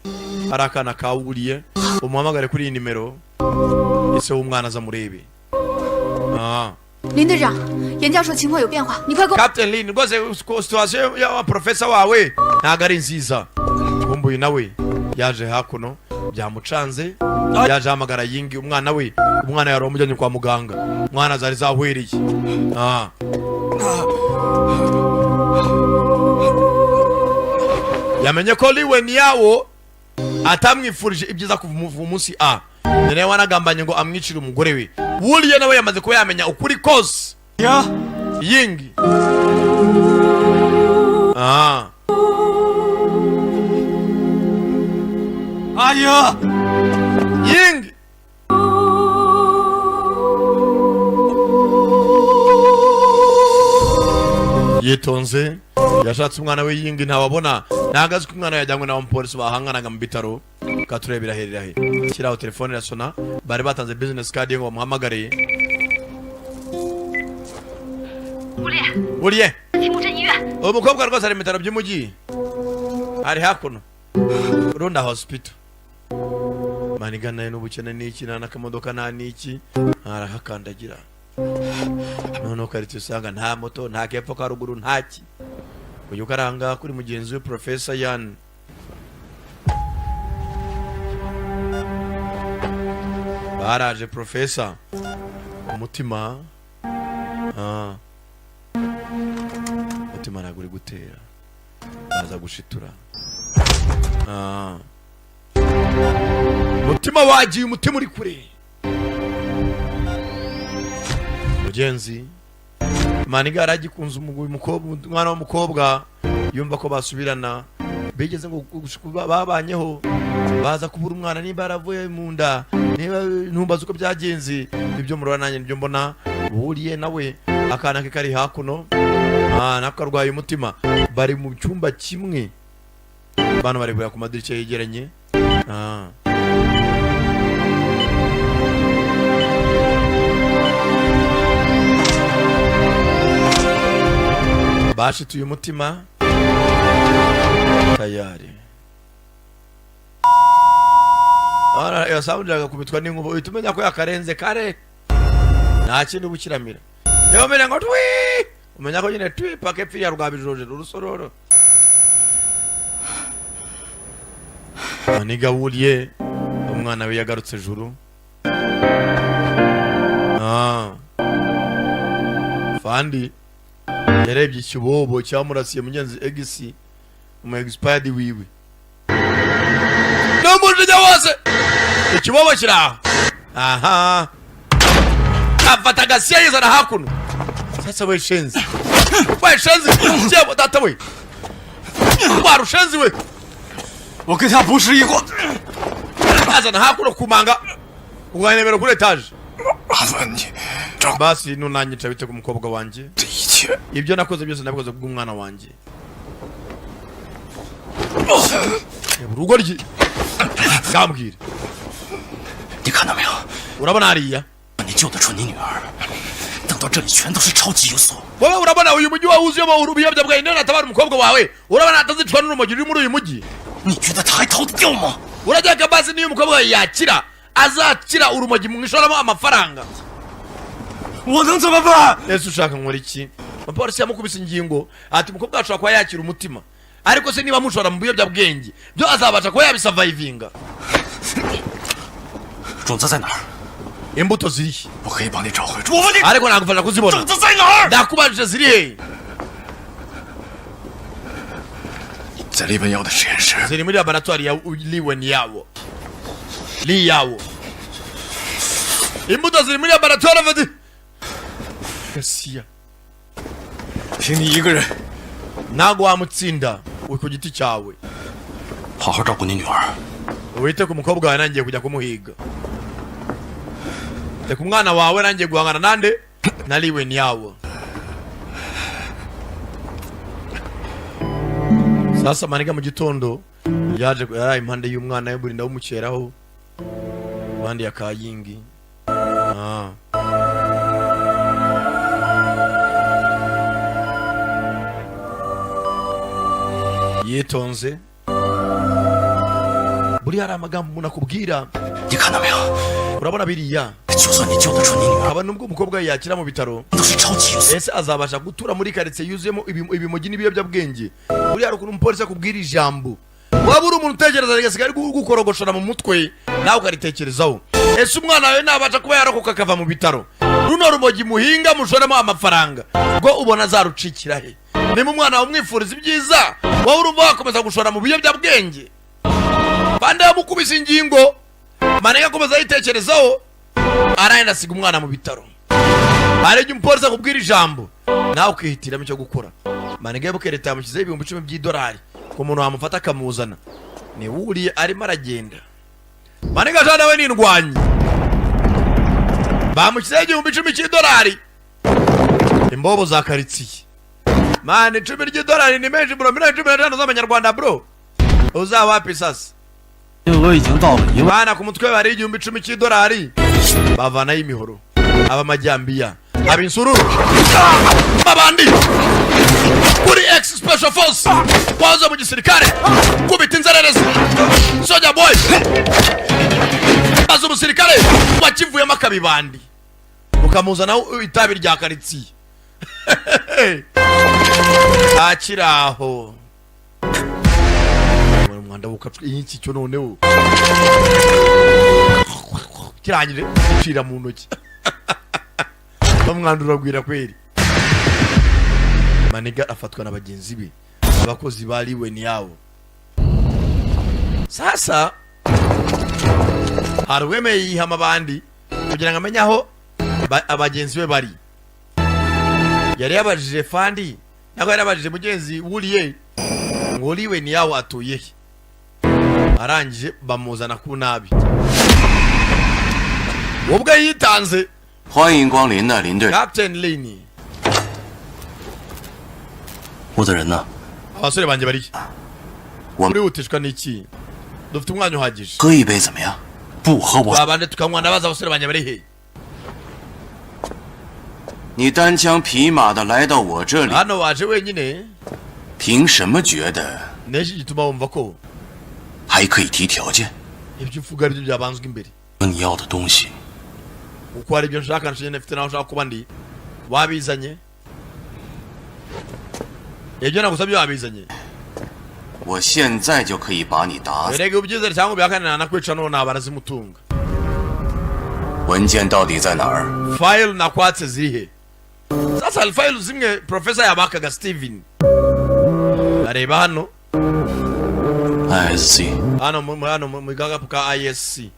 ari akana kawuriye. Umuhamagare kuri iyi nimero, ese w'umwana aza murebe. Ah. 林队长，严教授情况有变化，你快给我。 Captain Lin, rwose situation ya professor wawe ntabwo ari nziza. Kumbuye nawe yaje hakuno byamucanze, yaje ahamagara Yingi umwana we. Umwana yari amujyanye kwa muganga, umwana zari zahwereye. Ah. Yamenye ko Liwe niyawo atamwifurije ibyiza kuva umunsi a nyina wanagambanye ngo amwicire umugore we. Wuriye nawe yamaze kuba yamenya ukuri kose. Yingi. Ah. 阿英， Yingi. Yitonze yashatse umwana we Yingi ntababona, ntabwo azi ko umwana we yajyanywe n'abapolisi bahanganaga mu bitaro. Katurebera herera he shyiraho telefone irasona, bari batanze business card ye ngo bamuhamagare. 吴烈， Buriye 青木镇医院。 uwo mukobwa rwose ari mu bitaro by'umujyi, ari hakuno Runda Hospital. Maniga nayo n'ubukene n'iki, nta n'akamodoka nta n'iki, arahakandagira. Noneho karitsiye usanga nta moto, nta kepfo ka ruguru, nta ki. Uyu ukaranga kuri mugenzi we Professor Yan. Baraje profesa, umutima, ah. Umutima ntabwo uri gutera, baza gushitura. Ah. Umutima wagiye, umutima uri kure. Mugenzi maniga yaragikunze umukobwa, umwana w'umukobwa, yumva ko basubirana. Bigeze ngo babanyeho, baza kubura umwana, niba yaravuye mu nda, niba ntumbaze uko byagenze. Ibyo murora nanjye nibyo mbona. Buriye nawe akana ke kari hakuno. Ah, nako karwaye umutima, bari mu cyumba kimwe, abantu bari kureba ku madirishya yegeranye. Ah. Bashituye umutima tayari. Yasabunjaga kubitwa n'inkuba, uhita umenya ko yakarenze kare, nta kindi uba ukiramira. Niba umenya ngo twi, umenya ko nyine twi paka epfiriya rwabijoje urusororo. Manigawuriye umwana we yagarutse juru. Ah. Fandi yarebye ikibobo cyamurasiye mugenzi egisi umu expired wiwe n'umujinya wose, ikibobo kiri aho. Aha afata agasiya yizana hakuno. Sasa we shenzi, we shenzi, jebo data we warushenzi we. 我跟他不是一伙。 Azana hakuno kumanga uganemera kuri etaje. 麻烦你 Basi nunanyica bite ku mukobwa wanjye. 这一切。 Ibyo nakoze byose nabikoze kubw'umwana wanjye. Reba urugo rye, ngambwira. 你看到没有？ Urabona hariya? 你救得出你女儿，等到这里全都是超级有素。 Wowe urabona uyu mujyi wawuzuyemo ibiyobyabwenge, niyo natabara umukobwa wawe, urabona atazicwa n'urumogi ruri muri uyu mujyi? 你觉得他还逃得掉吗？ Urajyaga basi niyo umukobwa wawe yakira, azakira urumogi mwishoramo amafaranga? 我能怎么办？ Ese ushaka nkora iki? Umupolisi yamukubise ingingo ati umukobwa ashobora kuba yakira umutima, ariko se niba mushora mu biyobyabwenge byo azabasha kuba yabisavayivinga? 种子在哪儿？ Imbuto zirihe? 我可以帮你找回。我问你， Ariko nagufasha kuzibona. 种子在哪儿？ Ndakubajije ziri he? 在李文耀的实验室。 Ziri muri laboratwari ya liwen yawo li yawo. Imbuto ziri muri laboratwari afati gasiya. 凭你一个人， Ntabwo wamutsinda uri ku giti cyawe. 好好照顾你女儿。 Wite ku mukobwa wawe, nangiye kujya kumuhiga. Reka umwana wawe, nangiye guhangana nande na liwen yawo. Sasa maniga mu gitondo yaje yaraye impande y'umwana we, burinda bumukeraho impande ya kayingi. Ah. Yitonze, buriya hari amagambo umuntu akubwira. 你看到没有？ Urabona biriya? 就算你救得出你女儿， Aba nubwo umukobwa we yakira mu bitaro, 都是超级有素。 ese azabasha gutura muri karitsiye yuzuyemo ibimogi n'ibiyobyabwenge? Buriya hari ukuntu umupolisi akubwira ijambo, waba uri umuntu utekereza rigasiga ari gukorogoshora mu mutwe, nawe ukaritekerezaho. Ese umwana wawe nabasha kuba yarokoka akava mu bitaro, runo rumogi muhinga mushoramo amafaranga bwo ubona azarucikira he? Niba umwana wawe umwifuriza ibyiza, wowe urumva wakomeza gushora mu biyobyabwenge? Bande yamukubise ingingo, manega akomeza yitekerezaho, arahenda asiga umwana mu bitaro. Hari igihe umupolisi akubwira ijambo nawe ukihitiramo icyo gukora. Manega yabuke leta yamushyizeho 10,000 by'idolari ku muntu wamufata akamuzana. Ni wuriye arimo aragenda. Manega jana we n'indwanyi bamushyizeho 10,000 cy'idolari. Imbobo za karitsiye mani, 10 ry'idolari ni menshi bro, miliyoni 15 z'amanyarwanda bro, uzawapi sasa? 金额已经到了一万。 Bana ku mutwe bari 10,000 cy'idolari, bavanayo imihoro, abamajyambiya, abinsururu, babandi kuri ex special force waza mu gisirikare, kubita inzererezi soja boy, baza umusirikare wakivuyemo akabibandi, ukamuzanaho itabi rya karitsiye akiri aho. Umwanda w'ukapfa iki cyo noneho. Kirangije ucira mu ntoki, bamwandura uragwira kweri. Maniga afatwa na bagenzi be, abakozi ba Liwen yabo. Sasa hari uwemeye yihama abandi kugira ngo amenye aho abagenzi be bari. Yari yabajije fandi, ntabwo yari yabajije mugenzi wuriye ngo Liwen yawo atuye he. Arangije bamuzana ku nabi ubwo yitanze. 欢迎光临呢，林队。 Captain Lin. 我的人呢？ Abasore banjye bari urihutishwa n'iki? Dufite umwanya uhagije. 喝一杯怎么样？不喝我。 Babanje tukanywa, ndabaza abasore banjye bari he? 你单枪匹马的来到我这里， Hano waje wenyine. 凭什么觉得 N'iki gituma wumva ko 还可以提条件？ ibyo uvuga aribyo byabanzwe imbere? 你要的东西， Kuko hari ibyo nshaka nshinge mfite naho nshaka kuba ndi. Wabizanye ibyo nagusabye? Wabizanye? 我现在就可以把你打死。 Erega ubyizere cyangwa ubihakanira, nakwica none barazimutunga. 文件到底在哪儿？ File nakwatse ziri he? Sasa hari file zimwe professor yabakaga Steven. Areba hano. ISC Hano hano mu gakapu ka ISC,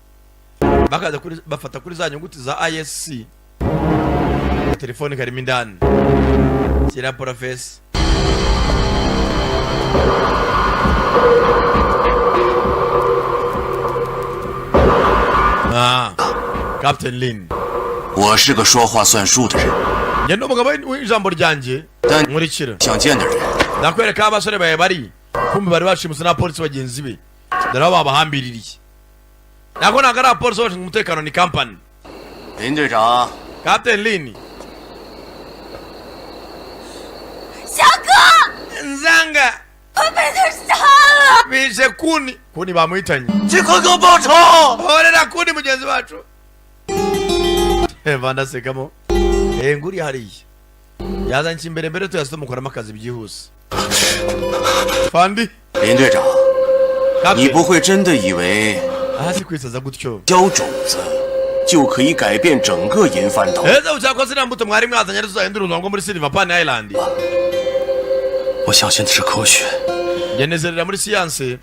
bakaza kuri bafata kuri za nyuguti za ISC. Telefone karimo indani, shyira professor. Ah, Captain Lin. 我是个说话算数的人， Njye ni umugabo w'ijambo ryanjye, nkurikira. 想见的人 Ndakwereka aho abasore bawe bari. Kumbe bari bashimuse n'abapolisi bagenzi be, dore aho babahambiririye. Ntabwo ari abapolisi bashinzwe umutekano, ni kampani. 林队长， Captain Lin. 小哥， Nzanga. 我被他杀了。 Bishe Kuni. Kuni bamuhitanye. 这快给我报仇！ Horera Kuni mugenzi wacu. Bandasekamo. Eh, nguri hariya yazanye imbere mbere tuyase tumukoramo akazi byihuse fandi. 林队长，你不会真的以为 Hasi kwisaza gutyo 浇种子就可以改变整个银帆岛？ Ese ushaka ko ziriya mbuto mwari mwazanye arizo zahindura ubuzima bwo muri Silver Pan Island? 我相信的是科学。 Njye nezerera muri siyanse,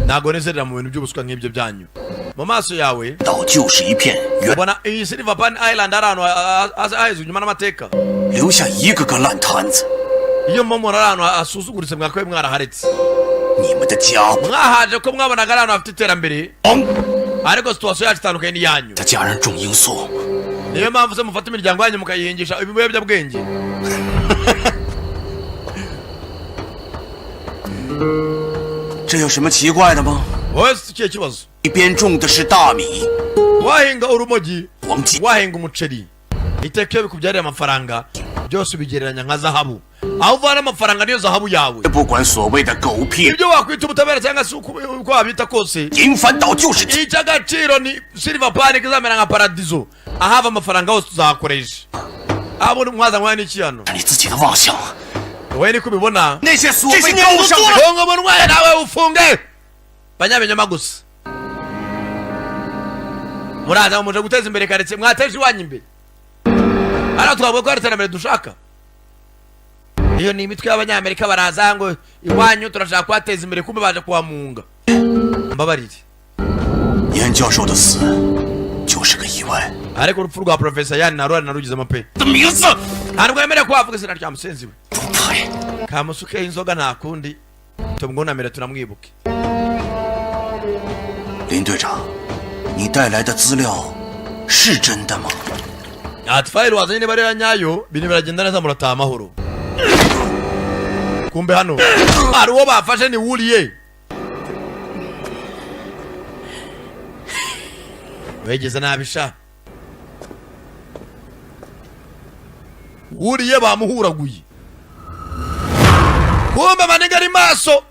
ntabwo nezerera mu bintu by'ubuswa nk'ibyo byanyu. Mu maso yawe 岛就是一片原， ubona iyi Silver Pan Island ari ahantu haheze inyuma n'amateka. 留下一个个烂摊子。 Iyo mbona ari ahantu hasuzuguritse, mwakabaye mwaraharetse. 你们的家 Mwahaje ko mwabonaga ari ahantu hafite iterambere, ariko situation yacu itandukanye n'iyanyu. 他家人种罂粟， Niyo mpamvu se mufata imiryango yanyu mukayihingisha ibiyobyabwenge? 这有什么奇怪的吗？ Wowe si ikihe kibazo? 一边种的是大米， Wahinga urumogi, 黄金， wahinga umuceri, iteka iyo bikubyariye amafaranga byose ubigereranya nka zahabu. Aho uvana amafaranga niyo zahabu yawe. 不管所谓的狗屁， Ibyo wakwita ubutabera cyangwa se uko wabita kose, 银帆岛就是 icy'agaciro ni Silver Pan izamera nka paradizo. Ahava amafaranga hose tuzahakoresha. Abo mwazanywa n'iki hano? 你自己的妄想。 Wowe niko ubibona. 那些所谓高尚的 Funga umunwa nawe, ufunge banyabinyoma gusa. Muraza ngo muje guteza imbere karitsiye, mwateje iwanyu imbere. Hano twavuga ko hari iterambere dushaka. Iyo ni imitwe y'abanyamerika, baraza ngo iwanyu turashaka kuhateza imbere, kumbe baje kuhamunga. Mbabarire. 严教授的死就是个意外。 Ariko urupfu rwa professor Yani na ruhare narugizemo pe. 的名字， Ntabwo yemerewe kuba wavuga izina rya musenzi we. Kamusuke inzoga, nta kundi tumwunamire turamwibuke. 林队长，你带来的资料是真的吗？ Ati file wazanye niba ari iya nyayo, ibintu biragenda neza, murataha amahoro. Kumbe hano hari uwo bafashe, ni wuriye wegeze nabi sha. Wuriye bamuhuraguye. Kumbe maniga ari maso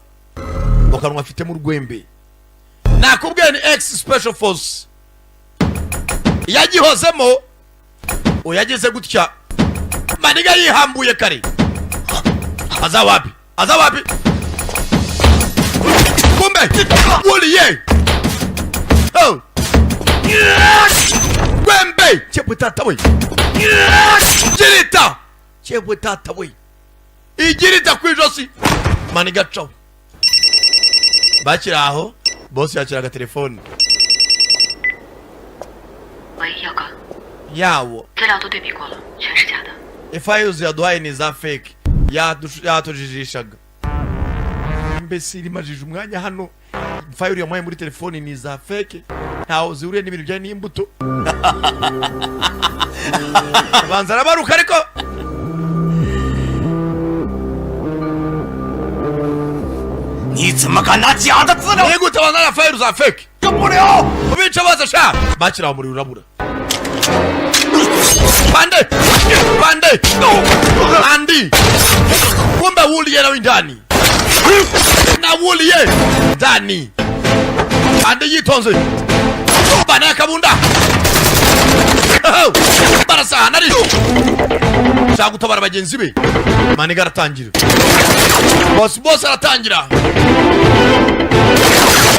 mu kanwa afitemo urwembe. Nakubwiye ni ex special force yagihozemo. Uyagize gutya maniga yihambuye kare. Aza wapi? Aza wapi? Kumbe wuriye. Oh. Rwembe cyebwe tata we, girita cyebwe tata we, igirita ku ijosi mani gacaho. Bakiri aho, bosi yakiraga telefone. 喂，耀哥， Yawo. 资料都对比过了，全是假的。 Files yaduhaye ni za fake, yatujijishaga. Mbese irimajije umwanya hano, file yamuhaye muri telefoni ni za fake, ntaho zihuriye n'ibintu bijyanye n'imbuto. Abanza arabaruka ariko. 你怎么敢拿假的资料？ Ni gute banzana file za fake? 不了！ Ubica baza sha bakira umuriro urabura. Pande pande andi, kumbe wuliye nawe indani na wuliye ndani andi yitonze bana yakabunda barasahana ari shaka gutabara bagenzi be. Maniga aratangira, bosi bosi aratangira.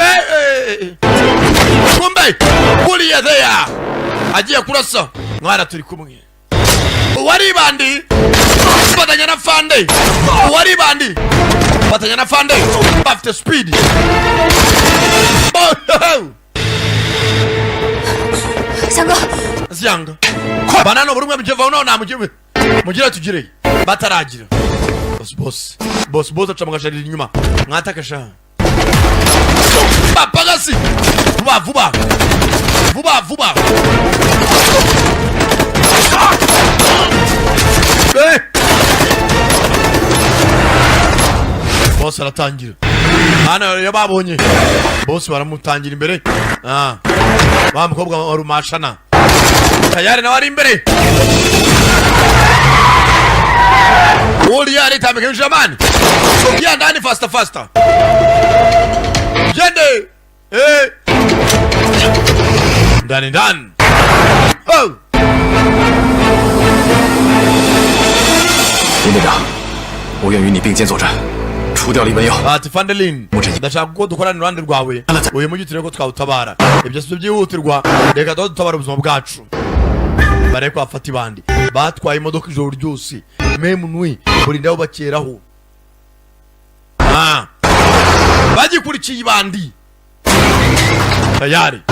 Eh, eh, eh. Kumbe wuliye there agiye kurasa mwana turi kumwe. Uwari bandi fatanya na fande, uwari bandi fatanya na fande, bafite speed. 翔哥， Ziyanga banano buri umwe mujye vaho nta mujye mugira tugire bataragira. Boss boss boss boss aca mugasharira inyuma mwatakasha bapagasi vuba vuba vuba vuba. Eh! Boss aratangira hano iyo babonye boss baramutangira imbere. Ah, wa mukobwa wa rumashana tayari nawe ari imbere, uriya aritambika yinjira mani ya ndani faster faster jende, eh ndani ndani. Oh! 林队长，我愿与你并肩作战，除掉李文耀。 Ati Fandelin, ndashaka ko dukorana iruhande rwawe, uyu mujyi turebe ko twawutabara. Ibyo si byo byihutirwa, reka tuba dutabara ubuzima bwacu. Barebe ko bafata ibandi batwaye imodoka ijoro ryose memu nui burinda aho bakeraho. Ah. Bagikurikiye ibandi tayari,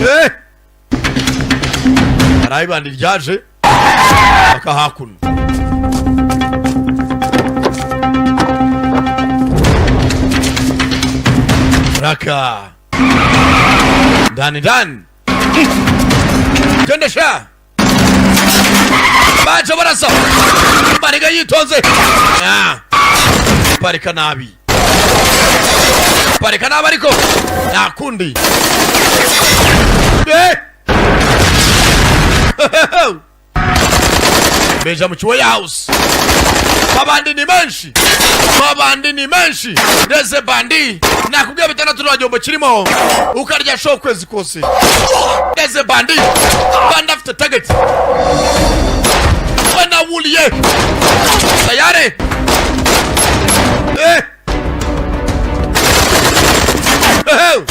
eh hari aho ibandi ryaje bakahakuno. Raka ndani ndani genda sha baje barasa bariga yitonze. Ah. Parika nabi, parika nabi ariko nta kundi. Eh! Beja mu warehouse, mabandi ni menshi, mabandi ni menshi ndetse bandi nakubwiye 6 nta gihombo kirimo, ukarya show ukwezi kose. Ndetse bandi bandi afite target banawuliye tayari, eh eh.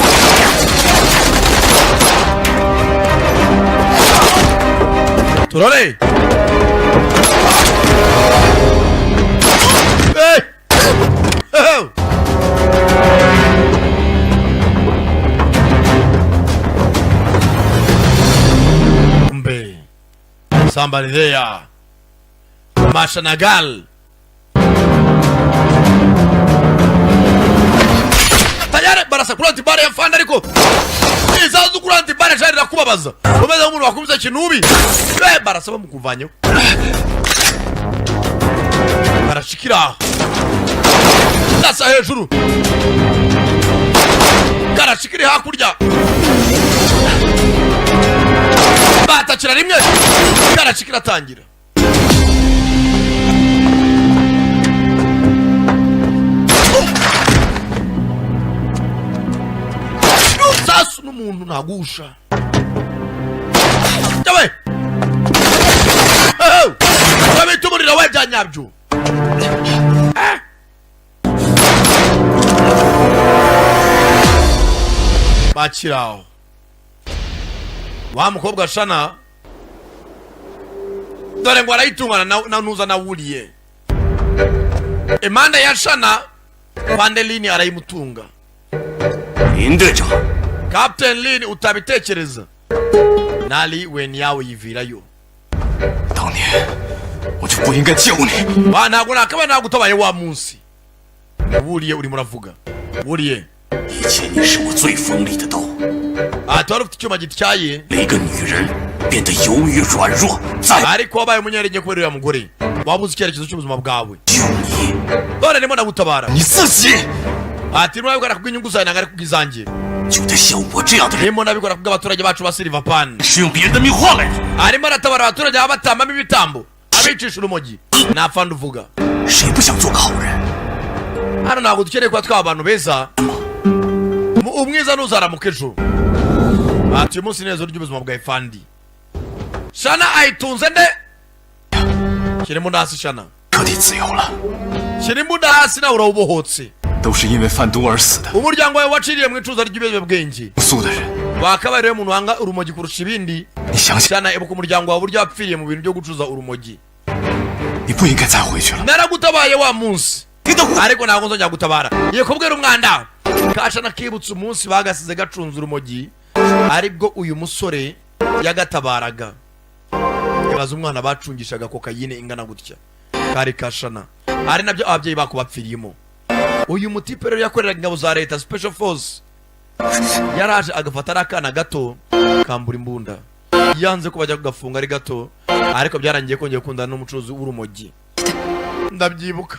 Turore. Eh! Oh! Kumbe somebody there. Mashanagal tayari barasa kuri antibare ya fanda, ariko izazu kuri antibare shari rakubabaza umeze nk'umuntu wakubise kinubi. Eh, barasa bamukuvanyeho barashikira gasa hejuru karashikiri hakurya batakira rimwe karashikira atangira. Sasu n'umuntu ntagusha yawe babita umuriro we bya nyabyo. Bakiraho Wa mukobwa Shana dore ngo arayitungana na nuza nawuriye imanda ya Shana, Pandelini arayimutunga. 林队长， Captain Lin, utabitekereza nali weni yawe yivirayo. 当年我就不应该救你。 Wa ntabwo nakaba nagutabaye wa munsi. Wuriye urimo uravuga wuriye. 以前你是我最锋利的刀， Ati wari ufite icyuma gityaye. 一个女人变得犹豫软弱，再 Ariko wabaye umunyarenge kubera uriya mugore, wabuze icyerekezo cy'ubuzima bwawe. None ndimo ndagutabara. 你自己 Ati ndimo ndabikora kubw'inyungu zawe, ntabwo ari kubw'izanjye. 就得像我这样的人， Ndimo ndabikora kubw'abaturage bacu ba Silver Pan. 是用别人的命换来的。 Arimo aratabara abaturage abatambamo ibitambo, abicisha urumogi. Ntapfa nduvuga. 谁不想做个好人？ Hano ntabwo dukeneye kuba twaba abantu beza. Umwiza ntuzaramuka ejo. Ati uyu munsi neza ry'ubuzima bwa efandi. Shana ayitunze nde? Shyira imbunda hasi, Shana. 彻底自由了， Shyira imbunda hasi, nawe urawubohotse. 都是因为贩毒而死的。 Umuryango wawe waciriye mu icuza ry'ibiyobyabwenge. 毒素的人， Wakabaye rero umuntu wanga urumogi kurusha ibindi. 你想想， Shana, ibuka umuryango wawe uburyo wapfiriye mu bintu byo gucuruza urumogi. 你不应该再回去了。 Naragutabaye wa munsi, ariko ntabwo nzongera gutabara. Iyo kubwira umwanda kasha nakibutse umunsi bagasize gacunze urumogi, aribwo uyu musore yagatabaraga. Ibaza umwana bacungishaga kokayine ingana gutya, kari kashana, ari nabyo ababyeyi bako bapfiriyemo. Uyu mutipe rero yakoreraga ingabo za leta, special force. Yaraje agafata ari akana gato, kambura imbunda, yanze ko bajya kugafunga ari gato, ariko byarangiye kongera gukundana n'umucuruzi w'urumogi. Ndabyibuka.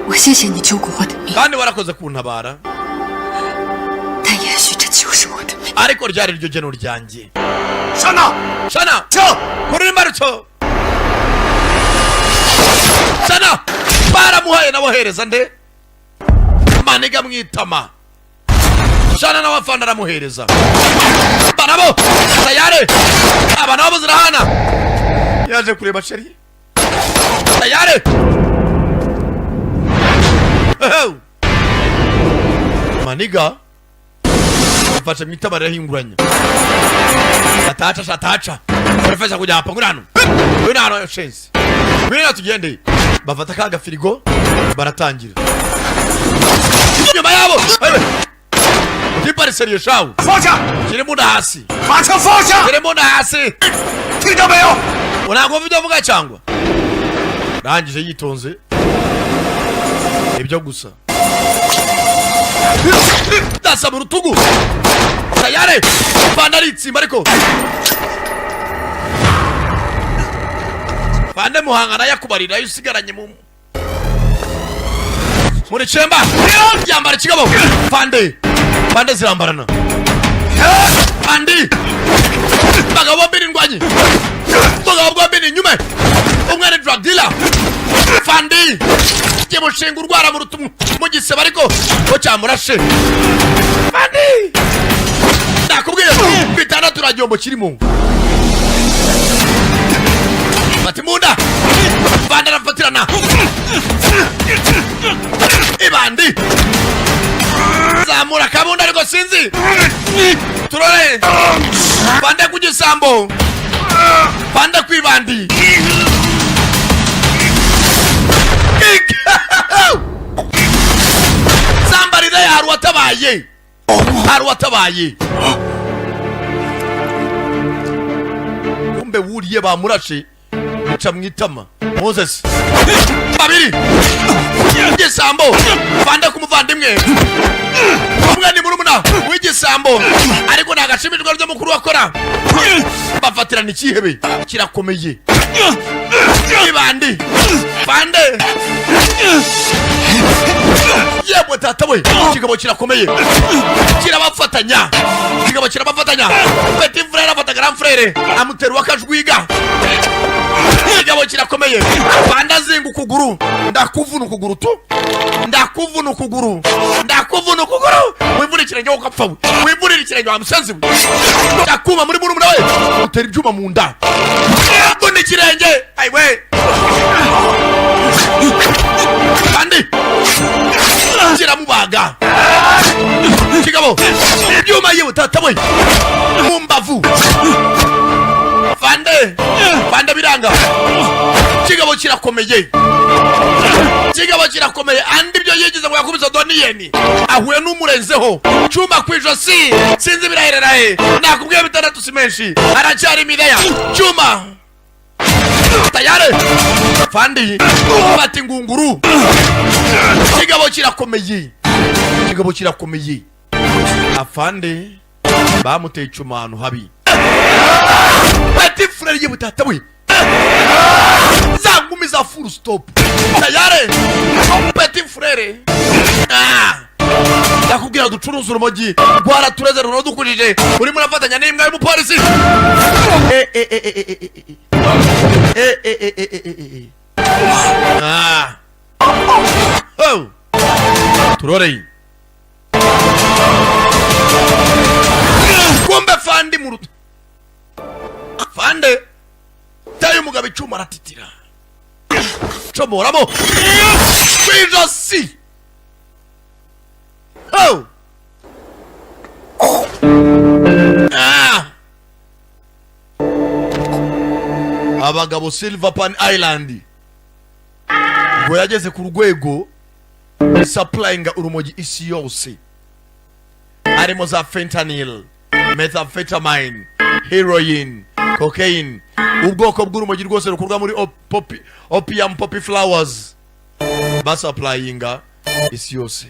我谢谢你救过我的命， Kandi warakoze kuntabara. 但也许这就是我的命。 Ariko ryari ryo geno ryanjye. 上当， Shana kuri imbarutso, Shana baramuhaye nabohereza nde maniga mwitama. Shana n'abafana aramuhereza barabo tayare, aba nabo zirahana. Yaje kureba chérie tayare. Ehew. Maniga mfashe mwitama rirahinguranya. Atacha shatacha barafasha kujya hapa. Ngurano ngwino hano shenzi, ngwino tugende. Bafata ka gafirigo baratangira inyuma yabo tipariseriye shawu. 放下， Shyira imbunda hasi. 把枪放下， Shyira imbunda hasi. 听到没有？ Ntabwo ibyo avuga cyangwa rangije yitonze ibyo gusa dasa mu rutugu tayare fanda aritsimba, ariko fande muhanga nayo akubarira ayo usigaranye mu muri cemba. Yambara ikigabo fande, fande zirambarana andi bagabo bombi ni ndwanyi, bagabo bombi ni inyume. Umwe ni drug dealer fandi kimushinga urwara mu rutumu mu gisebe, ariko ko cyamurashe fandi nakubwiye bitandatu nta gihombo kirimo. Fata imbunda fandi arafatirana ibandi, zamura akabunda, ariko sinzi turore fande ku gisambo, fande ku ibandi. Sambarira, hari uwatabaye, hari uwatabaye. Kumbe wuriye bamurashe bica mu itama. Moses babiri igisambo fande ku muvandimwe. Umwe ni murumuna w'igisambo, ariko ntagashimirwa ryo mukuru wakora. Bafatirana ikihebe kirakomeye ibandi bande. Yemwe tata we, ikigabo kirakomeye kirabafatanya, ikigabo kirabafatanya. Petit frère afata grand frère, amutera uwakajwiga. Ikigabo kirakomeye. Bande azinga ukuguru, ndakuvuna ukuguru tu, ndakuvuna ukuguru, ndakuvuna ukuguru. Wivura ikirenge ukapfa we, wivurira ikirenge wa musenzi we. Ndakuma muri murumuna we, utera ibyuma mu nda, vuna ikirenge ayiwe. Kandi kiramubaga. Kigabo ibyuma, yewe tata we, mu mbavu. Fande, fande, biranga. Kigabo kirakomeye, kigabo kirakomeye. Andi ibyo yigize ngo yakubise Doniyeni, ahuye n'umurenzeho. Cyuma ku ijosi, sinzi biraherera he. Nakubwiye 6 si menshi, aracyari mireya. Cyuma tayari, fandi fata ingunguru. Kigabo kirakomeye, kigabo kirakomeye. Afande bamuteye icyuma ahantu habi. Petit frère y'ubutata we, za ngumi za full stop tayari. Petit frère. Ah! Ndakubwira ducuruza urumogi rwaratureze, ruradukujije. Urimo urafatanya n'imbwa y'umupolisi. Eh, eh, eh, eh, eh, eh, eh. Eh, eh, eh, eh, eh, eh, eh. Ah. Oh. Turoreye kumbe fandi mu ruto. Fande tayo umugabo icyuma, aratitira, comoramo ku ijosi. Oh! Ah! Abagabo Silver Pan Island ngo yageze ku rwego supplyinga urumogi isi yose, harimo za fentanyl, methamphetamine, heroin, cocaine, ubwoko bw'urumogi rwose rukorwa muri opium poppy flowers, basupplyinga isi yose.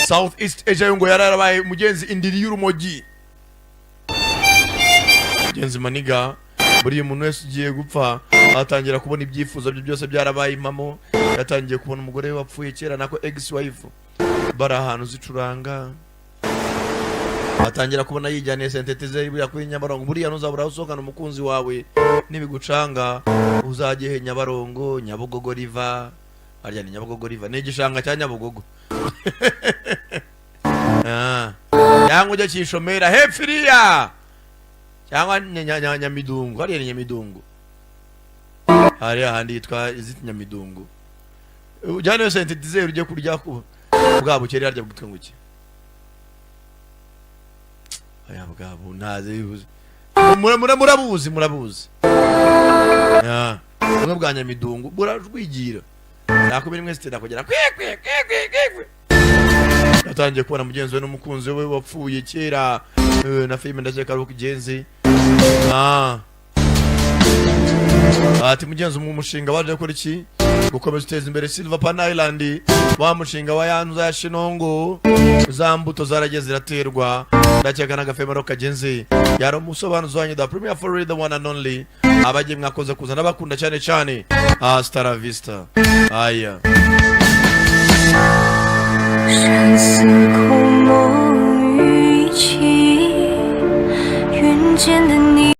South East Asia yo ngo yararabaye mugenzi indiri y'urumogi. Mugenzi maniga, buriya umuntu wese ugiye gupfa atangira kubona ibyifuzo bye byose byarabaye impamo. Yatangiye kubona umugore we wapfuye kera, nako ex wife, bari ahantu zicuranga. Atangira kubona yijyaniye synthétiseur buriya kuri Nyabarongo. Buriya ntuzabura aho usohokana umukunzi wawe, nibigucanga uzajye he? Nyabarongo, Nyabugogo riva harya ni Nyabugogo riva, ni igishanga cya Nyabugogo. Ah. Cyangwa ujya Kishomera hepfo iriya, cyangwa Nyamidungu hariya ni Nyamidungu, hariya handi yitwa iziti Nyamidungu. Ujyane yo synthétiseur ujye kurya ku bwa bukeri harya bwitwa ngo iki? Aya bwabo ntazi bibuze. Murabuzi, murabuzi. Ah, bumwe bwa Nyamidungu burajwigira 11 sitera kugera kwi kwi kwi kwi kwi kwi. Yatangiye kubona mugenzi we n'umukunzi we wapfuye kera. Na filime ndakeka ari uko igenzi. Ah. Ati mugenzi, mu mushinga waje gukora iki? Gukomeza uteza imbere Silver Pan Island, wa mushinga wa yanzu ya Shinongo, za mbuto zaragiye ziraterwa, ndakeka n'agafemero kagenzi. Yari umusobanuzi wanyu, the premier for the one and only. Abagiye mwakoze kuza, ndabakunda cyane cyane. Hasta la vista. Aya. 山似空梦雨起，云间的你。